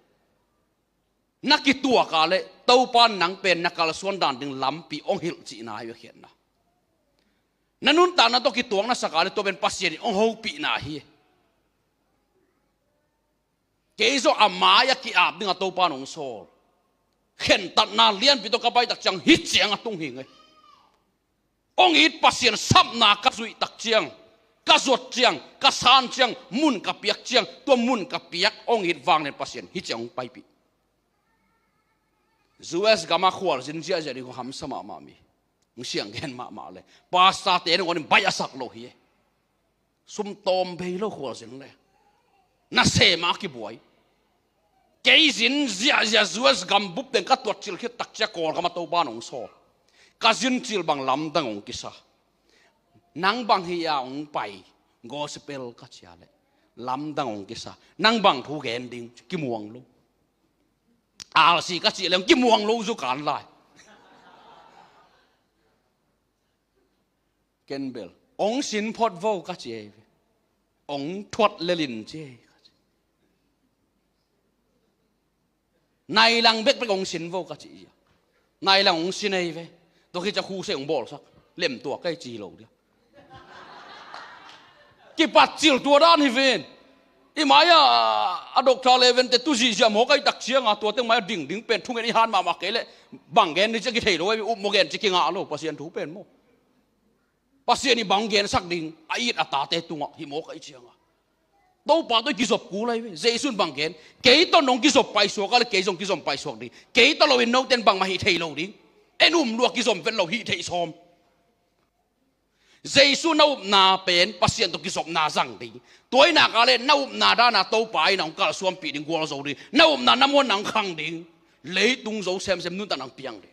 Na kituak a le Topa nang pen na kalsuan dan ding lampi hong hilh cihna hi a khiatna. Na nuntakna tawh kituak na sak a le tua pen Pasian in hong hopihna hi. Kei zong a mai a ki-ap dinga Topa nong sawl. Khentatna lianpi tawh ka pai tak ciang hih ciang a tung hi ngei. Hong it Pasian sapna ka zuih tak ciang, ka zuat ciang, ka san ciang, mun ka piak ciang, tua mun ka piak hong it vanglian Pasian hih ciang hong paipih. U S gamah khualzin ziahziah ding kong hamsa mahmah mi. Hong siang gen mahmah le. Pastor te nong onin baih a sak lo hi. Sum tawm bei lo khualzin le. Na sema kibuai. Kei zin ziahziah U S gambup teng ka tuat cil khit tak cia Kawlgam a Topa nong sawl. Ka zin cil bang lamdang hong kisa. Nang bang hi a hong pai. Gospel ka cia le. Lamdang hong kisa. Nang bang thu gen ding. Kimuang lo. R C ka cih leng kimuang lo zu kan lai. Ken bel hong sin phot vo ka ci ei ve. Hong thuat lelin ci ei ka ci. Nailang bekbek hong sin vo ka ci ia. Nailang hong sin ei ve. Tua khi ca khu se hong bawlsak. Lemtuak kei ci lo dia. Kipat cil tua dan hi ven. I mai-a a doctor level te tu zihziah maw kai tak cianga tua teng mai-a dingding pen thungen i han mahmah kei leh bang gen ni cia kithei lo ei, upmaw gen cia kingah lo Pasian thu pen maw. Pasian i bang gensak ding a it a tate tungah hih maw kai cianga. Topa tawh i kizop kul ahi ve. Jesu in bang gen, kei tawh nong kizop paisuak a le kei zong kizom paisuak ding. Kei tawh loin noten bangmah hih thei lo ding. En um lua kizom vet lo, hih theih sawm. Jesu na upna pen Pasian tawh kizopna zang ding. Tua ahih nak leh na upna dan a Topa in hong kalsuanpih ding, gualzo ding. Na upna na muanna hong khang ding. Leitung zo semsem nuntakna hong piang ding.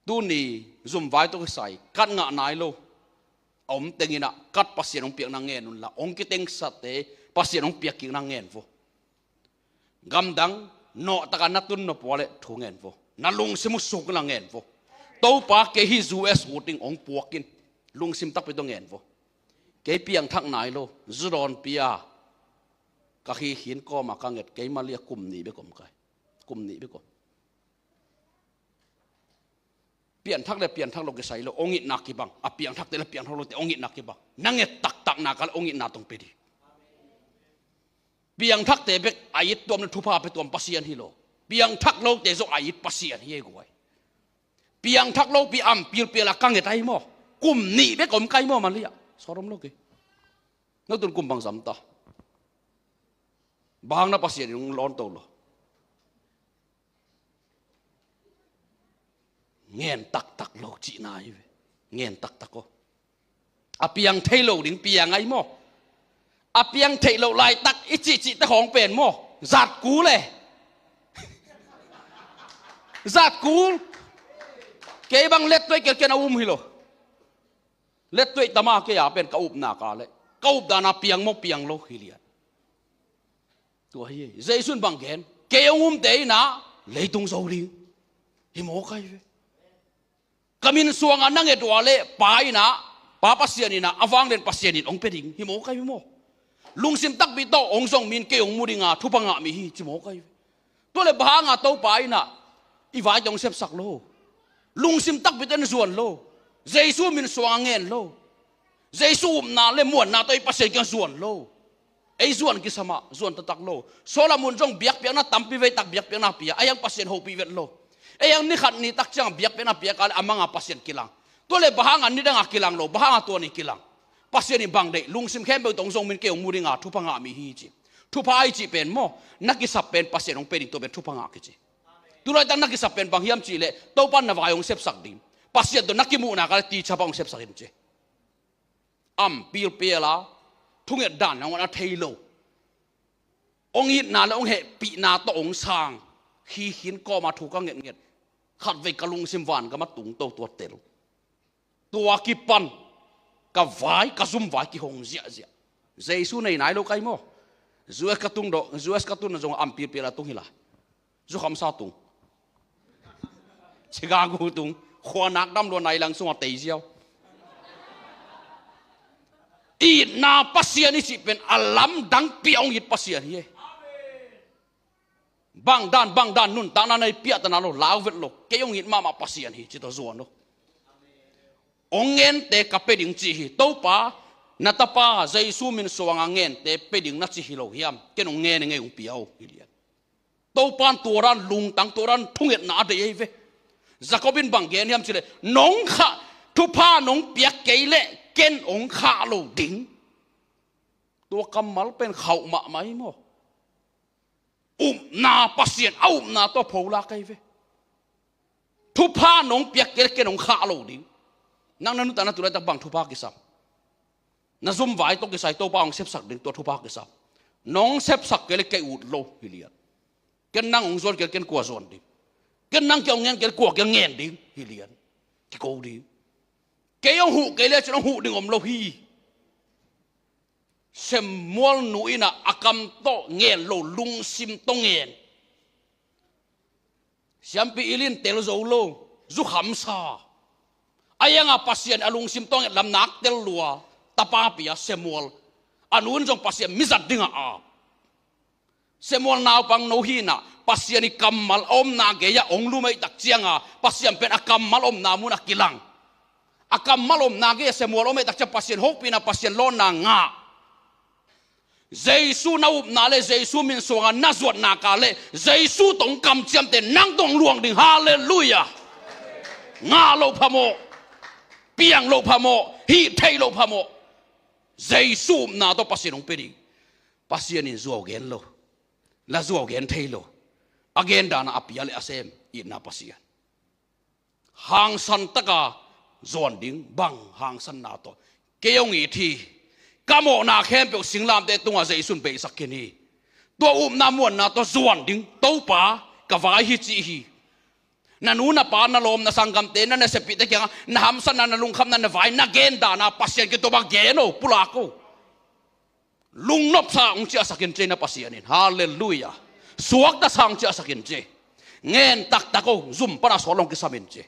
Tuni zumvai tawh kisai kat ngah nai lo a om teng in ah, kat Pasian hong piakna ngen unla, hong kitengsate Pasian hong piak kikna ngen vo. Gamdang nawhtak a na tun nop uh leh thu ngen vo. Na lungsim uh suk inla ngen vo. Topa, kei hih U S ut ing, hong puak in. Lungsim takpi tawh ngen vo. Kei piangthak nai lo, zu dawn pia, ka hih khin kawm a ka nget, kei Malaysia kum nih bek om kai. Kum nih bek om. Pianthak le pianthak lo kisai lo, hong itna kibang. A piangthakte le piangthak lote hong itna kibang. Na nget taktak nak leh hong itna tawh hong pia ding. Piangthakte bek a it tuam le thupha pia tuam Pasian hi lo. Piangthak lote zong a it Pasian hi ei guai. Piangthak lopi am pilpial a ka nget ahi maw. Kum nih bek om kai maw Malaysia. Sawt om lo kei. No tun kum bang zam ta. Bang hang na Pasian in hong lawn to lo. Ngen taktak lo cihna hi ve. Ngen taktak aw. A piang thei lo ding piang ahi maw. A piang theih loh laitak i cihcihte khawng pen maw. Zat kul e. Zat kul. Kei bang lettuai kelkel a um hi lo. Lettuai tama kei a pen ka upna ka leh. Ka updan a piang maw piang lo hi lian. Tua hi, Jesu in bang gen, kei hong umte in ah leitung zo ding. Hi maw kai ve. Ka min suang a na nget uh leh Pa in ah, Pa Pasian in ah, a vanglian Pasian in hong pia ding. Hi maw kai ve maw. Lungsim takpi tawh hong zong mi in kei hong mu ding a, thupha ngah mi hi, ci maw kai ve. Tua leh bang hang a Topa in ah, i vaite hong sepsak lo. Lungsim takpi tawh en zuan lo. Jesu min suang a ngen lo. Jesu upna le muanna tawh i Pasian kiang zuan lo. Ei zuan kisam ah, zuan taktak lo. Solomon zong biakpiakna tampi veitak biakpiakna pia, a hiang Pasian hopih vet lo. Ei hiang ni khat ni tak ciang biakpiakna pia ka leh a mang a Pasian kilang. Tua leh bang hang a nidang a kilang lo, bang hang a tua ni kilang. Pasian in bang deih, lungsim khempeuh tawh hong zong mi in kei hong mu ding a, thupha ngah mi hi ci. Thupha i cih pen maw, na kisap pen Pasian hong pia ding tua pen thupha ngah kici. Tu laitak na kisap pen bang hiam cih leh, Topa in na vai hong sepsak ding. Pasian tawh na kimuhna ka leh teacher bang hong sepsak in ci. Am pilpial a, thunget dan hong a thei lo. Hong itna le hong hehpihna tawh hong sang. Hih khin kawm a thu ka ngetnget. Khatvei ka lungsim van gam a tung to tua tel. Tua kipan ka vai, ka zum vai kihong ziahziah. Jesu nei nai lo kai maw. U S ka tung dawh, U S ka tun na zong am pilpial a tung hi lai. Zukhamsa tung. Chicago tung. Khua nak dam lua nai lang sung a tei ziau. Itna Pasian i cih pen a lamdang pia hong it Pasian hi e. Bang dan, bang dan, nuntakna nei piahtana lo, lau vet lo. Kei hong it mahmah Pasian hi, ci tawh zuan lo. Hong ngente ka pia ding ci hi. Topa, na tapa Jesu min suang a ngente pia ding na ci hi lo hiam. Ken hong ngen ing ei hong pia uh hi lian. Topa in tua dan lungtang, tua dan thungetna a deih ei ve. Jacob in bang gen hiam cih leh, nong khah, thupha nong piak kei leh ken hong khah lo ding. Tua kammal pen khauh mahmah hi maw. Upna Pasian, a upna tawh pholak ei ve. Thupha nong piak kei leh ken hong khah lo ding. Nang na nuntakna tu laitak bang thupha kisam. Na zum vai tawh kisai Topa hong sepsak ding tua thupha kisam. Nong sepsak kei leh kei ut lo hi lian. Ken nang hong zuan kei leh ken kua zuan ding. Ken nang kiang hong ngen kei leh kua kiang ngen ding hi lian. Kiko ding. Kei hong huh kei leh cin hong huh ding om lo hi. Samuel nu in ah a kam tawh ngen lo, lungsim tawh ngen. Siampi Eli in tel zo lo, zukhamsa. A hiang a Pasian a lungsim tawh nget lam nak tel lua, tapa pia Samuel. A nu in zong Pasian mizat ding a ap. Samuel naupang no hi in ah, Pasian i kammal a omna gei ah hong lum ahih tak ciang a, Pasian pen a kammal omna mun ah kilang. A kammal omna gei ah Samuel om ahih tak ciang Pasian hopihna, Pasian lawnna ngah. Jesu na upna le Jesu min suang a na zuatna ka leh Jesu tawh hong kamciamte nang tawh hong luang ding. Halleluiah. Ngah loh phamawh. Piang loh phamawh. Hih theih loh phamawh. Jesu upna tawh Pasian hong pia ding. Pasian in zuau gen lo. La zuau gen thei lo. a gen dan a pia le a sem itna Pasian. Hangsan taka zuan ding bang hangsanna tawh kei hong it hi. Ka mawhna khempeuh singlamteh tungah Jesu in beihsak khin hi. Tua upna muanna tawh zuan ding Topa ka vai hi ci hi. Na nu na pa na lawm na sanggamte na nasepihte kiangah na hamsatna na lungkhamna na vai na gen dana Pasian kiang Topa gen o pulak o. Lungnopsa hong ciahsak in ci hi na Pasian in. Halleluiah. Suakta sa hong ciahsak in ci. Ngen taktak o zum pana sawt hong kisam in ci.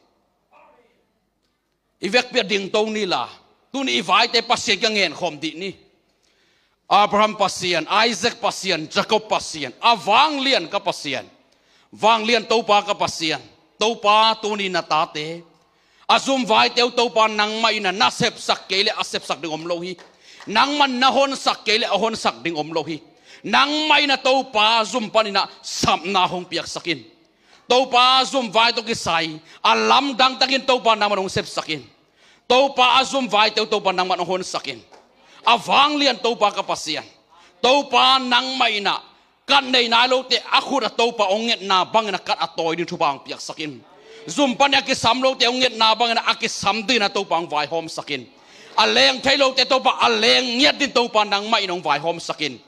I vekpi a dingto ni la, tuni i vaite Pasian kiang ngen khawm dih ni. Abraham Pasian, Isaac Pasian, Jacob Pasian, a vanglian ka Pasian, vanglian Topa ka Pasian, Topa tuni na tate a zum vaite uh Topa nangmah in a na sepsak kei le a sepsak ding om lo hi. Nangmah na honsak kei le a honsak ding om lo hi. Nangmah in a Topa zum panin a sapna hong piaksak in. Topa zum vai tawh kisai a lamdang takin Topa nangmah hong sepsak in. Topa a zum vaite uh Topa nangmah hong honsak in. A vanglian Topa ka Pasian, Topa nangmah in a kat nei nai lote a khut a Topa hong ngetna bangin a kat a tawi ding thupha hong piaksak in. Zum panin a kisam lote hong ngetna bangin a kisam dingin a Topa hong vaihawmsak in. A leng thei lote Topa a leng ngiat ding Topa nangmah in hong vaihawmsak in.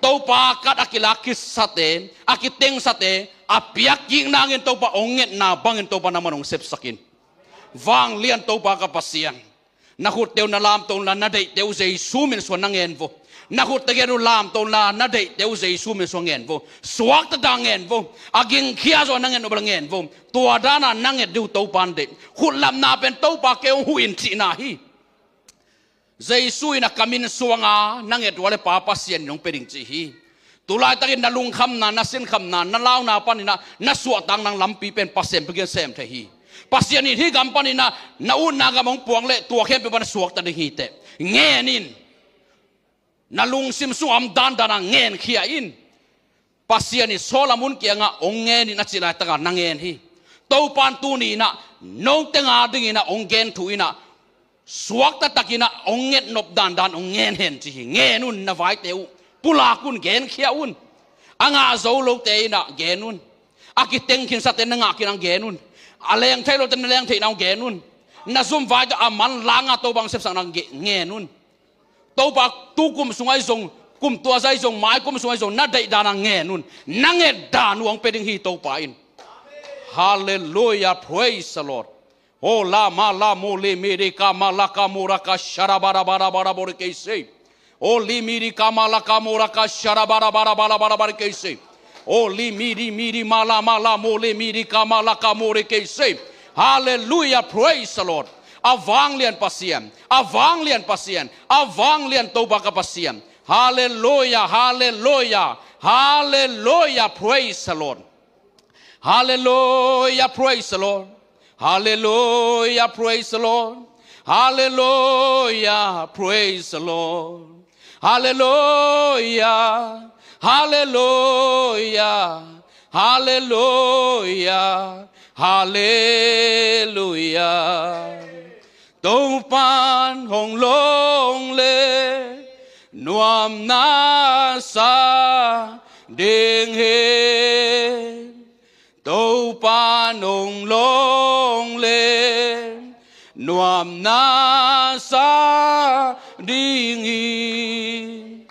Topa kat a kilak khisate, a kitengsate a piak kik nangin Topa hong ngetna bangin Topa nangmah hong sepsak in. Vanglian Topa ka Pasian, na khutte uh na lamto unla, na deihte uh Jesu min suang na ngen vo. Na khutte gen uh lamto unla, na deihte uh Jesu min suang ngen vo. Suakta ta ngen vo. A gingkhia zaw na ngen uh bel ngen vo. Tua dana na nget ding uh Topa in deih. Khutlapna pen Topa kei hong huh in cihna hi. Jesu in a ka min suanga na nget uh a le Pa Pasian in hong pia ding ci hi. Tulaitakin na lungkhamna, na sinkhamna, na launa panin a na suahtakna lampi pen Pasian pikin sem thei hi. Pasian in hih gam panin a na utna gam hong puang le tua khempeuh pan a suakta ding hi teh. Ngen in. Na lungsim sung a om dandan a ngenkhia in. Pasian in Solomon kiangah hong ngen in a cih laitaka na ngen hi. Topa in tuni in a note nga dingin a hong gen thu in a suakta takin a hong ngetnop dandan hong ngen hen ci hi. Ngen un na vaite uh. Pulak un, genkhia un. A ngah zo lote in a gen un. A kiteng khinsate na ngah khin a gen un. A leng thei lote na leng theihna hong gen un. Na zum vaite uh a manlang a Topa hong sepsakna hong ge-, ngen un. Topa tu kum sungah i zong, kum tua zah i zong, mai kum sungah i zong, na deih dan a ngen un. Na nget dan uh hong pia ding hi Topa in. Halleluiah, praise the Lord. O la ma la mo le me re ka ma la ka mo ra ka sha ra ba ra ba ra ba ra bo re ke se. O li mi ri ka ma la ka mo ra ka sha ra ba ra ba ra ba ra ba ra ba re ke se. O li mi ri mi ri ma la ma la mo le mi ri ka ma la ka mo re ke se. Halleluiah, praise the Lord. A vanglian Pasian, a vanglian Pasian, a vanglian Topa ka Pasian. Halleluiah, halleluiah, halleluiah, praise the Lord. Halleluiah, praise the Lord. Halleluiah, praise the Lord. Halleluiah, praise the Lord. Halleluiah, halleluiah, halleluiah, halleluiah. Topan hong long le nuam na sa ding hi. Topan hong long le nuam na sa ding hi.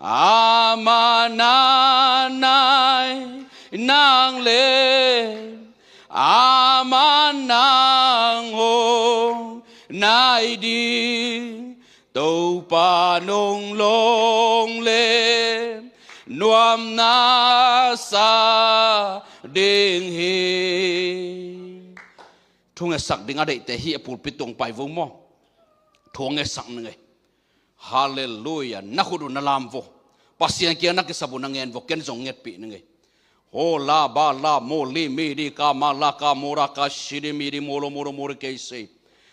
Amah na nai nang le, amah nang hong nai ding. Topa nong long le nuam na sa ding hi. Thungetsak ding a deihte hi a pulpit tung pai vo maw? Thungetsak ning ei. Halleluiah. Na khut uh na lam vo. Pasian kiang na kisap uh na ngen vo. Ken zong ngetpih ning ei. O la ba la mo li mi ri ka ma la ka mo ra ka shi ri mi ri mo lo mo lo mo ri ke se.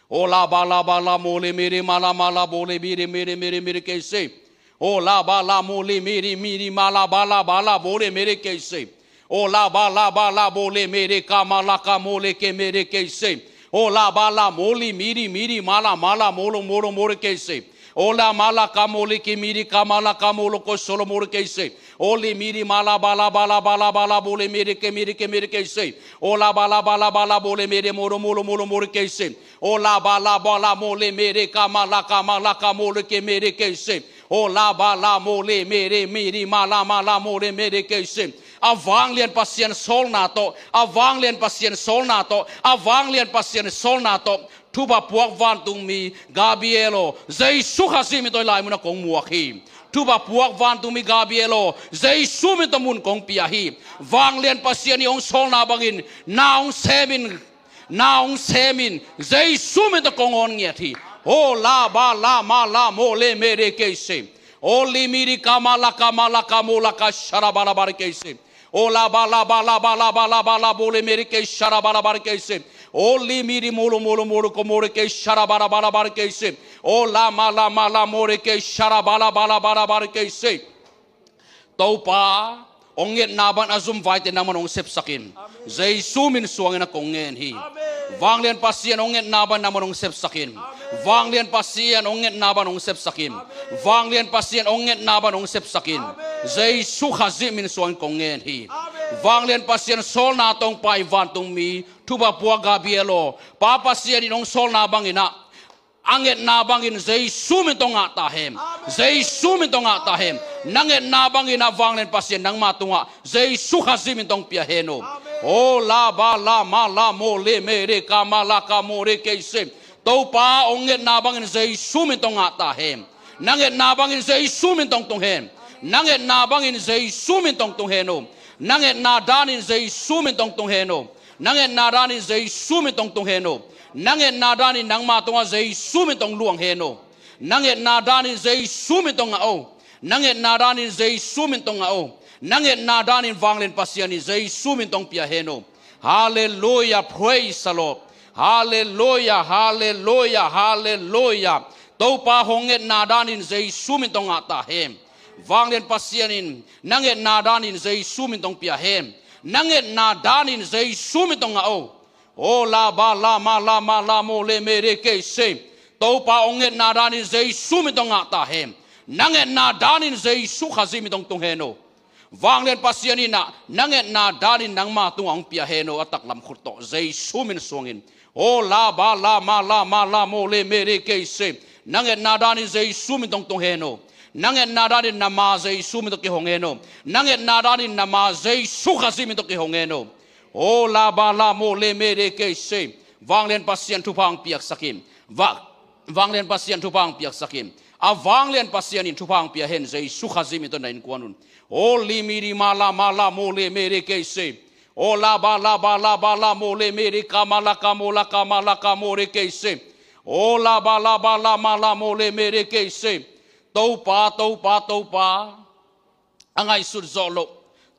O la ba la ba la mo li mi ri ma la ma la bo li mi ri mi ri mi ri mi ri ke se. O la ba la mo li mi ri mi ri ma la ba la ba la bo li mi ri ke se. O la ba la ba la bo li mi ri ka ma la ka mo li ke mi ri ke se. O la ba la mo li mi ri mi ri ma la ma la mo lo mo lo mo ri ke se. Ola mala kamoli kimidi kamala kamolo kosolo mori keise. Oli midi mala bala bala bala bala bole mede ke mede ke mede keise. Ola bala bala bala bole mede moro molo molo mori keise. Ola bala bala mole mede kamala kamala kamole ke mede keise. Ola bala mole mede midi mala mala mole mede keise. A vanglian Pasian sawlna tawh, a vanglian Pasian sawlna tawh, a vanglian Pasian sawlna tawh. Thupha puak vantungmi Gabriel aw, Jesu Khazih min tawh i lai munah kong muak hi. Thupha puak vantungmi Gabriel aw, Jesu min tawh mun kong pia hi. Vanglian Pasian i hong sawlna bangin na hong semin, na hong semin, Jesu min tawh kong awn ngiat hi. Ho la ba la ma la mo le me de keise. Oli midi kama la kama la kamo la ka shara ba la ba de keise. O la ba la ba la ba la ba la ba la bo le me de ke shara ba la ba de keise. Oli midi mulu mulu mulu ko mo de ke shara ba la ba la ba de keise. O la ma la ma la mo de ke shara ba la ba la ba la ba de keise. Topa, hong ngetna bangin a zumvaite nangman hong sepsakin. Jesu min suangin a kong ngen hi. Vanglian Pasian hong ngetna bangin nangman hong sepsakin. Vanglian Pasian hong ngetna bangin hong sepsakin. Vanglian Pasian hong ngetna bangin hong sepsakin. Jesu Khazih min suangin kong ngen hi. Vanglian Pasian sawlna tawh hong pai vantungmi thupha puak Gabriel aw, Pa Pasian in hong sawlna bangin ah, a ngetna bangin Jesu min tawh ngah ta hen. Jesu min tawh ngah ta hen. Na ngetna bangin ah vanglian Pasian nangma tungah Jesu Khazih min tawh hong pia hen aw. O la ba la ma la mo le me de kama la kamo de keise. Topa, hong ngetna bangin Jesu min tawh ngah ta hen. Na ngetna bangin Jesu min tawh tung hen. Na ngetna bangin Jesu min tawh tung hen aw. Na ngetna danin Jesu min tawh tung hen aw. Na ngetna danin Jesu min tawh tung hen aw. Na ngetna danin nangma tungah Jesu min tawh luang hen aw. Na ngetna danin Jesu min tawh ngah aw. Na ngetna danin Jesu min tawh ngah aw. Na ngetna danin vanglian Pasian in Jesu min tawh pia hen aw. Halleluia, praise the Lord. Halleluia, halleluia, halleluia. Topa, hong ngetna danin Jesu min tawh ngah ta hen. Vanglian Pasian in na ngetna danin Jesu min tawh pia hen. Na ngetna danin Jesu min tawh ngah aw. O la ba la ma la ma la mo le me de keise. Topa, hong ngetna danin Jesu min tawh ngah ta hen. Na ngetna danin Jesu Khazih min tawh tung hen aw. Vanglian Pasian in ah na ngetna danin nangma tungah hong pia hen aw, a taklam khut tawh Jesu min suangin. O la ba la ma la ma la mo le me de keise. Na ngetna danin Jesu min tawh tung hen aw. Na ngetna danin na ma Jesu min tawh kihong hen aw. Na ngetna danin na ma Jesu Khazih min tawh kihong hen aw. O la ba la mo le me de keise. Vanglian Pasian thupha hong piaksakin. Va, vanglian Pasian thupha hong piaksakin. A vanglian Pasian in thupha hong pia hen, Jesu Khazih min tawh na innkuan un. Oli midi ma la ma la mo le me de keise. O la ba la ba la ba la mo le me de kama la kamo la kama la kamo de keise. O la ba la ba la ma la mo le me de keise. Topa, Topa, Topa. A ngaihsut zawh loh.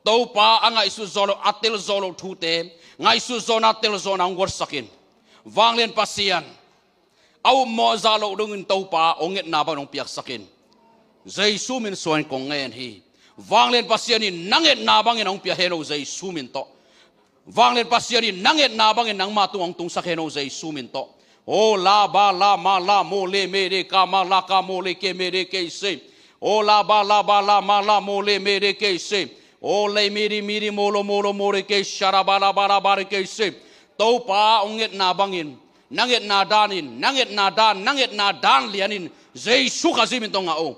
Topa, a ngaihsut zawh loh, a tel zawh loh thute. Ngaihsut zawhna, tel zawhna hong guatsakin. Vanglian Pasian, a upmawh zah loh dongin Topa, hong ngetna bangin hong piaksakin. Jesu min suangin kong ngen hi. Vanglian Pasian in na ngetna bangin hong pia hen aw, Jesu min tawh. Vanglian Pasian in na ngetna bangin nangma tungah hong tungsak hen aw, Jesu min tawh. O la ba la ma la mo le me de kama la kamo le ke me de keise. O la ba la ba la ma la mo le me de keise. O le midi midi mo lo mo lo mo de ke shara ba la ba la ba de keise. Topa, hong ngetna bangin, na ngetna danin, na ngetna dan, na ngetna dan lianin Jesu Khazih min tawh ngah aw.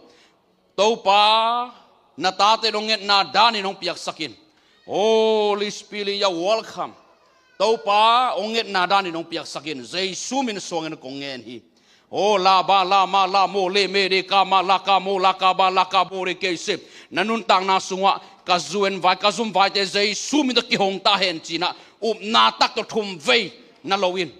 Topa, na tate hong ngetna danin hong piaksakin. Holy Spirit, you are welcome. Topa, hong ngetna danin hong piaksakin. Jesu min suangin kong ngen hi. O la ba la ma la mo le me de kama la kamo la kaba la kabo de keise. Na nuntakna sungah ka zu en vai, ka zumvaite Jesu min tawh kihong ta hen ci-in ah, upna tak tawh thum vei na lo in.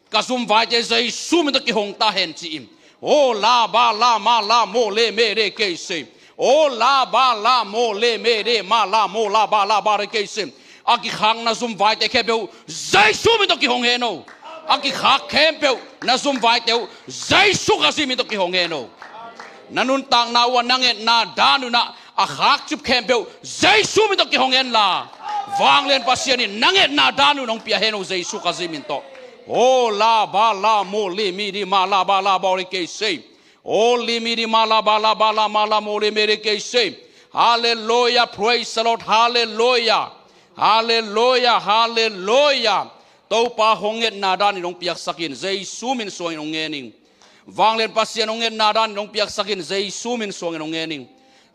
Ka zumvaite Jesu min tawh kihong ta hen ci-in. O la ba la ma la mo le me de keise. O la ba la mo le me de ma la mo la ba la ba de keise. A kikhak na zumvaite khempeuh Jesu min tawh kihong hen aw. A kikhak khempeuh na zumvaite uh Jesu Khazih min tawh kihong hen aw. Na nuntakna uh ah, na ngetna dan un ah a khakcip khempeuh Jesu min tawh kihong hen la. Vanglian Pasian in na ngetna dan un hong pia hen aw, Jesu Khazih min tawh. O la ba la mo li mi di ma la ba la ba o li keise. Holy midi mala bala bala mala mole mele keisei. Hallelujah, praise the Lord, hallelujah. Hallelujah, hallelujah. Topa hong ngetna danin hong piaksakin, Jesu min suangin hong ngening. Vanglian Pasian hong ngetna danin hong piaksakin, Jesu min suangin hong ngening.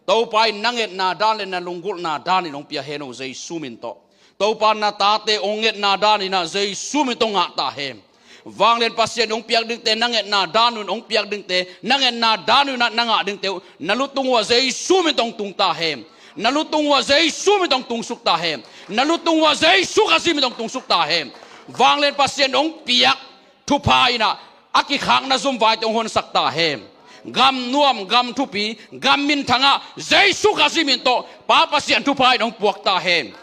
Topa in na ngetna dan le na lunggulhna danin hong pia hen uh, Jesu min tawh. Topa na tate hong ngetna danin ah Jesu min tawh ngah ta hen. Vanglian Pasian hong piak dingte na ngetna danun hong piak dingte, na ngetna danun ah na ngah dingte uh, na lutung uh ah Jesu min tawh hong tung ta hen. Na lutung uh ah Jesu min tawh hong tungsuk ta hen. Na lutung uh ah Jesu Khazih min tawh hong tungsuk ta hen. Vanglian Pasian hong piak thupha in ah a kikhakna zumvaite hong honsak ta hen. Gam nuam, gam thupi, gam minthang ah Jesu Khazih min tawh Pa Pasian thupha in hong puak ta hen.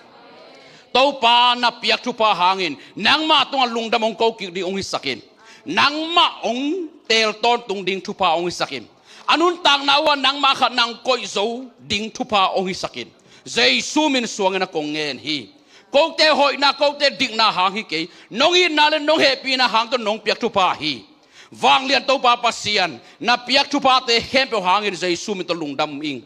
Topa na piak thupha hangin nangmah tungah lungdam hong ko kik ding hong hisak in. Nangmah hong teel tawntung ding thupha hong hisak in. A nuntakna uh ah nangmah khat na hong koih zo ding thupha hong hisak in. Jesu min suangin ah kong ngen hi. Kote hoihna, kote dikna hang hi kei. Nong itna le nong hehpihna hang tawh nong piak thupha hi. Vanglian Topa Pasian, na piak thuphate khempeuh hangin Jesu min tawh lungdam ing.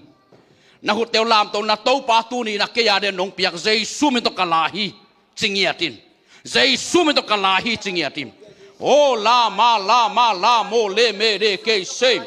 Na khutte uh lamto, na Topa tuni-in ah kei a dingin nong piak Jesu min tawh ka la hi, ci ngiat in. Jesu min tawh ka la hi, ci ngiat in. O la ma la ma la mo le me de kei sei.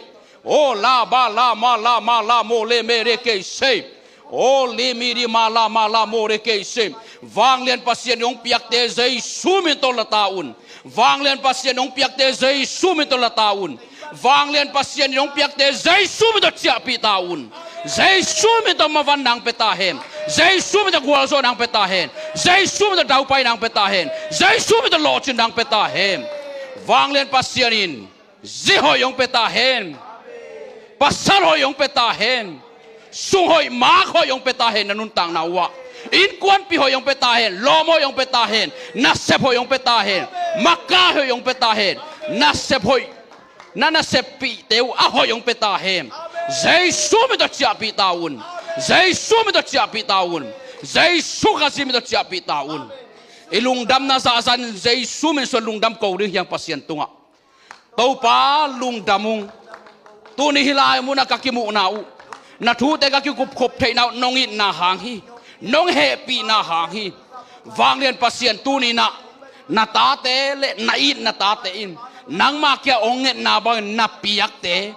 O la ba la ma la ma la mo le me de kei sei. O li mi di ma la ma la mo de kei sei. Vanglian Pasian in hong piakte Jesu min tawh la ta un. Vanglian Pasian in hong piakte Jesu min tawh la ta un. Vanglian Pasian in hong piakte Jesu min tawh ciahpih ta un. Jesu min tawh mavanna hong pia ta hen. Jesu min tawh gualzawhna hong pia ta hen. Jesu min tawh daupaina hong pia ta hen. Jesu min tawh lawhcinna hong pia ta hen. Vanglian Pasian in zi hoih hong pia ta hen. Pasal hoih hong pia ta hen. Sung hoih, mak hoih hong pia ta hen, na nuntakna uh ah. Innkuanpih hoih hong pia ta hen, lawm hoih hong pia ta hen, nasep hoih hong pia ta hen, maka hoih hong pia ta hen, nasep hoih, na naseppihte uh a hoih hong pia ta hen. Jesu min tawh ciahpih ta un. Jesu min tawh ciahpih ta un. Jesu Khazih min tawh ciahpih ta un. I lungdamna zahzah in Jesu min suangin lungdam ko ding hi hang Pasian tungah. Topa lungdam ung. Tuni hih lai munah ka kimuhna uh, na thute ka kikupkhop theihna uh nong itna hang hi. Nong hehpihna hang hi. Vanglian Pasian tuni-in ah na tate le na itna tate in nangmah kiang hong ngetna bangin na piakte,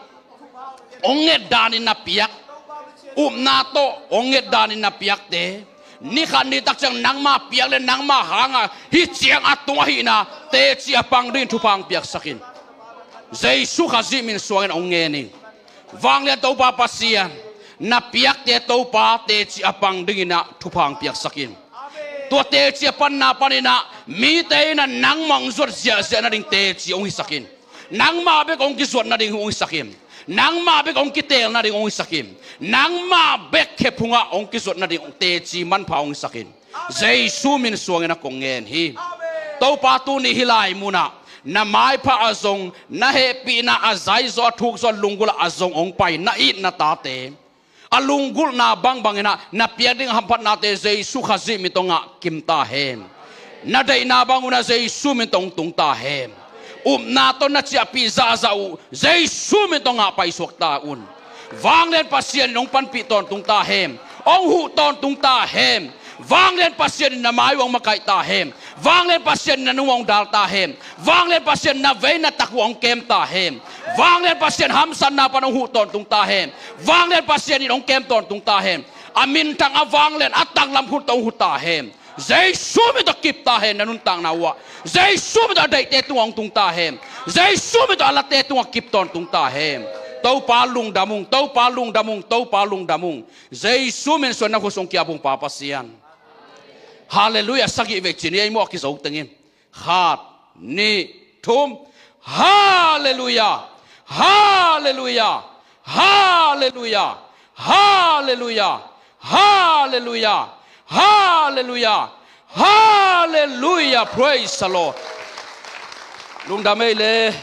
hong nget danin na piak, upna tawh hong nget danin na piakte, ni khat ni tak ciang nangmah piak le nangmah hanga hih ciang a tung ahihna teci a pang dingin thupha hong piaksak in. Jesu Khazih min suangin hong ngen in. Vanglian Topa Pasian, na piakte Topa teci a pang dingin ah thupha hong piaksak in. Tua teci a panna panin ah mite in ah nangmah hong zuat ziahziah nading teci hong hisak in. Nangmah bek hong kizuat nading hong hisak in. Nangmah bek hong kiteel nading hong hisak in. Nangmah bek khephungah hong kizuat nading teci manpha hong hisak in. Jesu min suangin ah kong ngen hi. Topa tuni hih lai munah na maipha a zong, na hehpihna a zaizaw, a thukzaw, a lunggulh ah a zong hong pai na itna tate, a lunggulhna bangbangin ah na piak ding hamphatnate Jesu Khazih min tawh ngah kim ta hen. Na deihna bangun ah Jesu min tawh hong tung ta hen. Upna tawh na ciahpih zahzah uh Jesu min tawh ngah paisuak ta un. Vanglian Pasian in hong panpih tawntung ta hen. Hong huh tawntung ta hen. Vanglian Pasian in na mai uh hong makaih ta hen. Vanglian Pasian in na nung uh hong dal ta hen. Vanglian Pasian in na vei na tak uh hong kem ta hen. Vanglian Pasian hamsatna pan hong huh tawntung ta hen. Vanglian Pasian in hong kem tawntung ta hen. A minthang, a vanglian, a taklam khut tawh hong huh ta hen. Jesu min tawh kip ta hen na nuntakna uh ah. Jesu min tawh a deihte tungah hong tung ta hen. Jesu min tawh a late tungah kip tawntung ta hen. Topa lungdam ung, Topa lungdam ung, Topa lungdam ung. Jesu min suangin na khut sung kiap ung Pa Pasian. Halleluiah, sagih vei ci ni ei maw, a kizo tengin. Khat, nih, thum. Halleluiah. Halleluiah. Halleluiah. Halleluiah. Halleluiah. Halleluiah. Halleluiah. Praise the Lord. Lungdam ei le.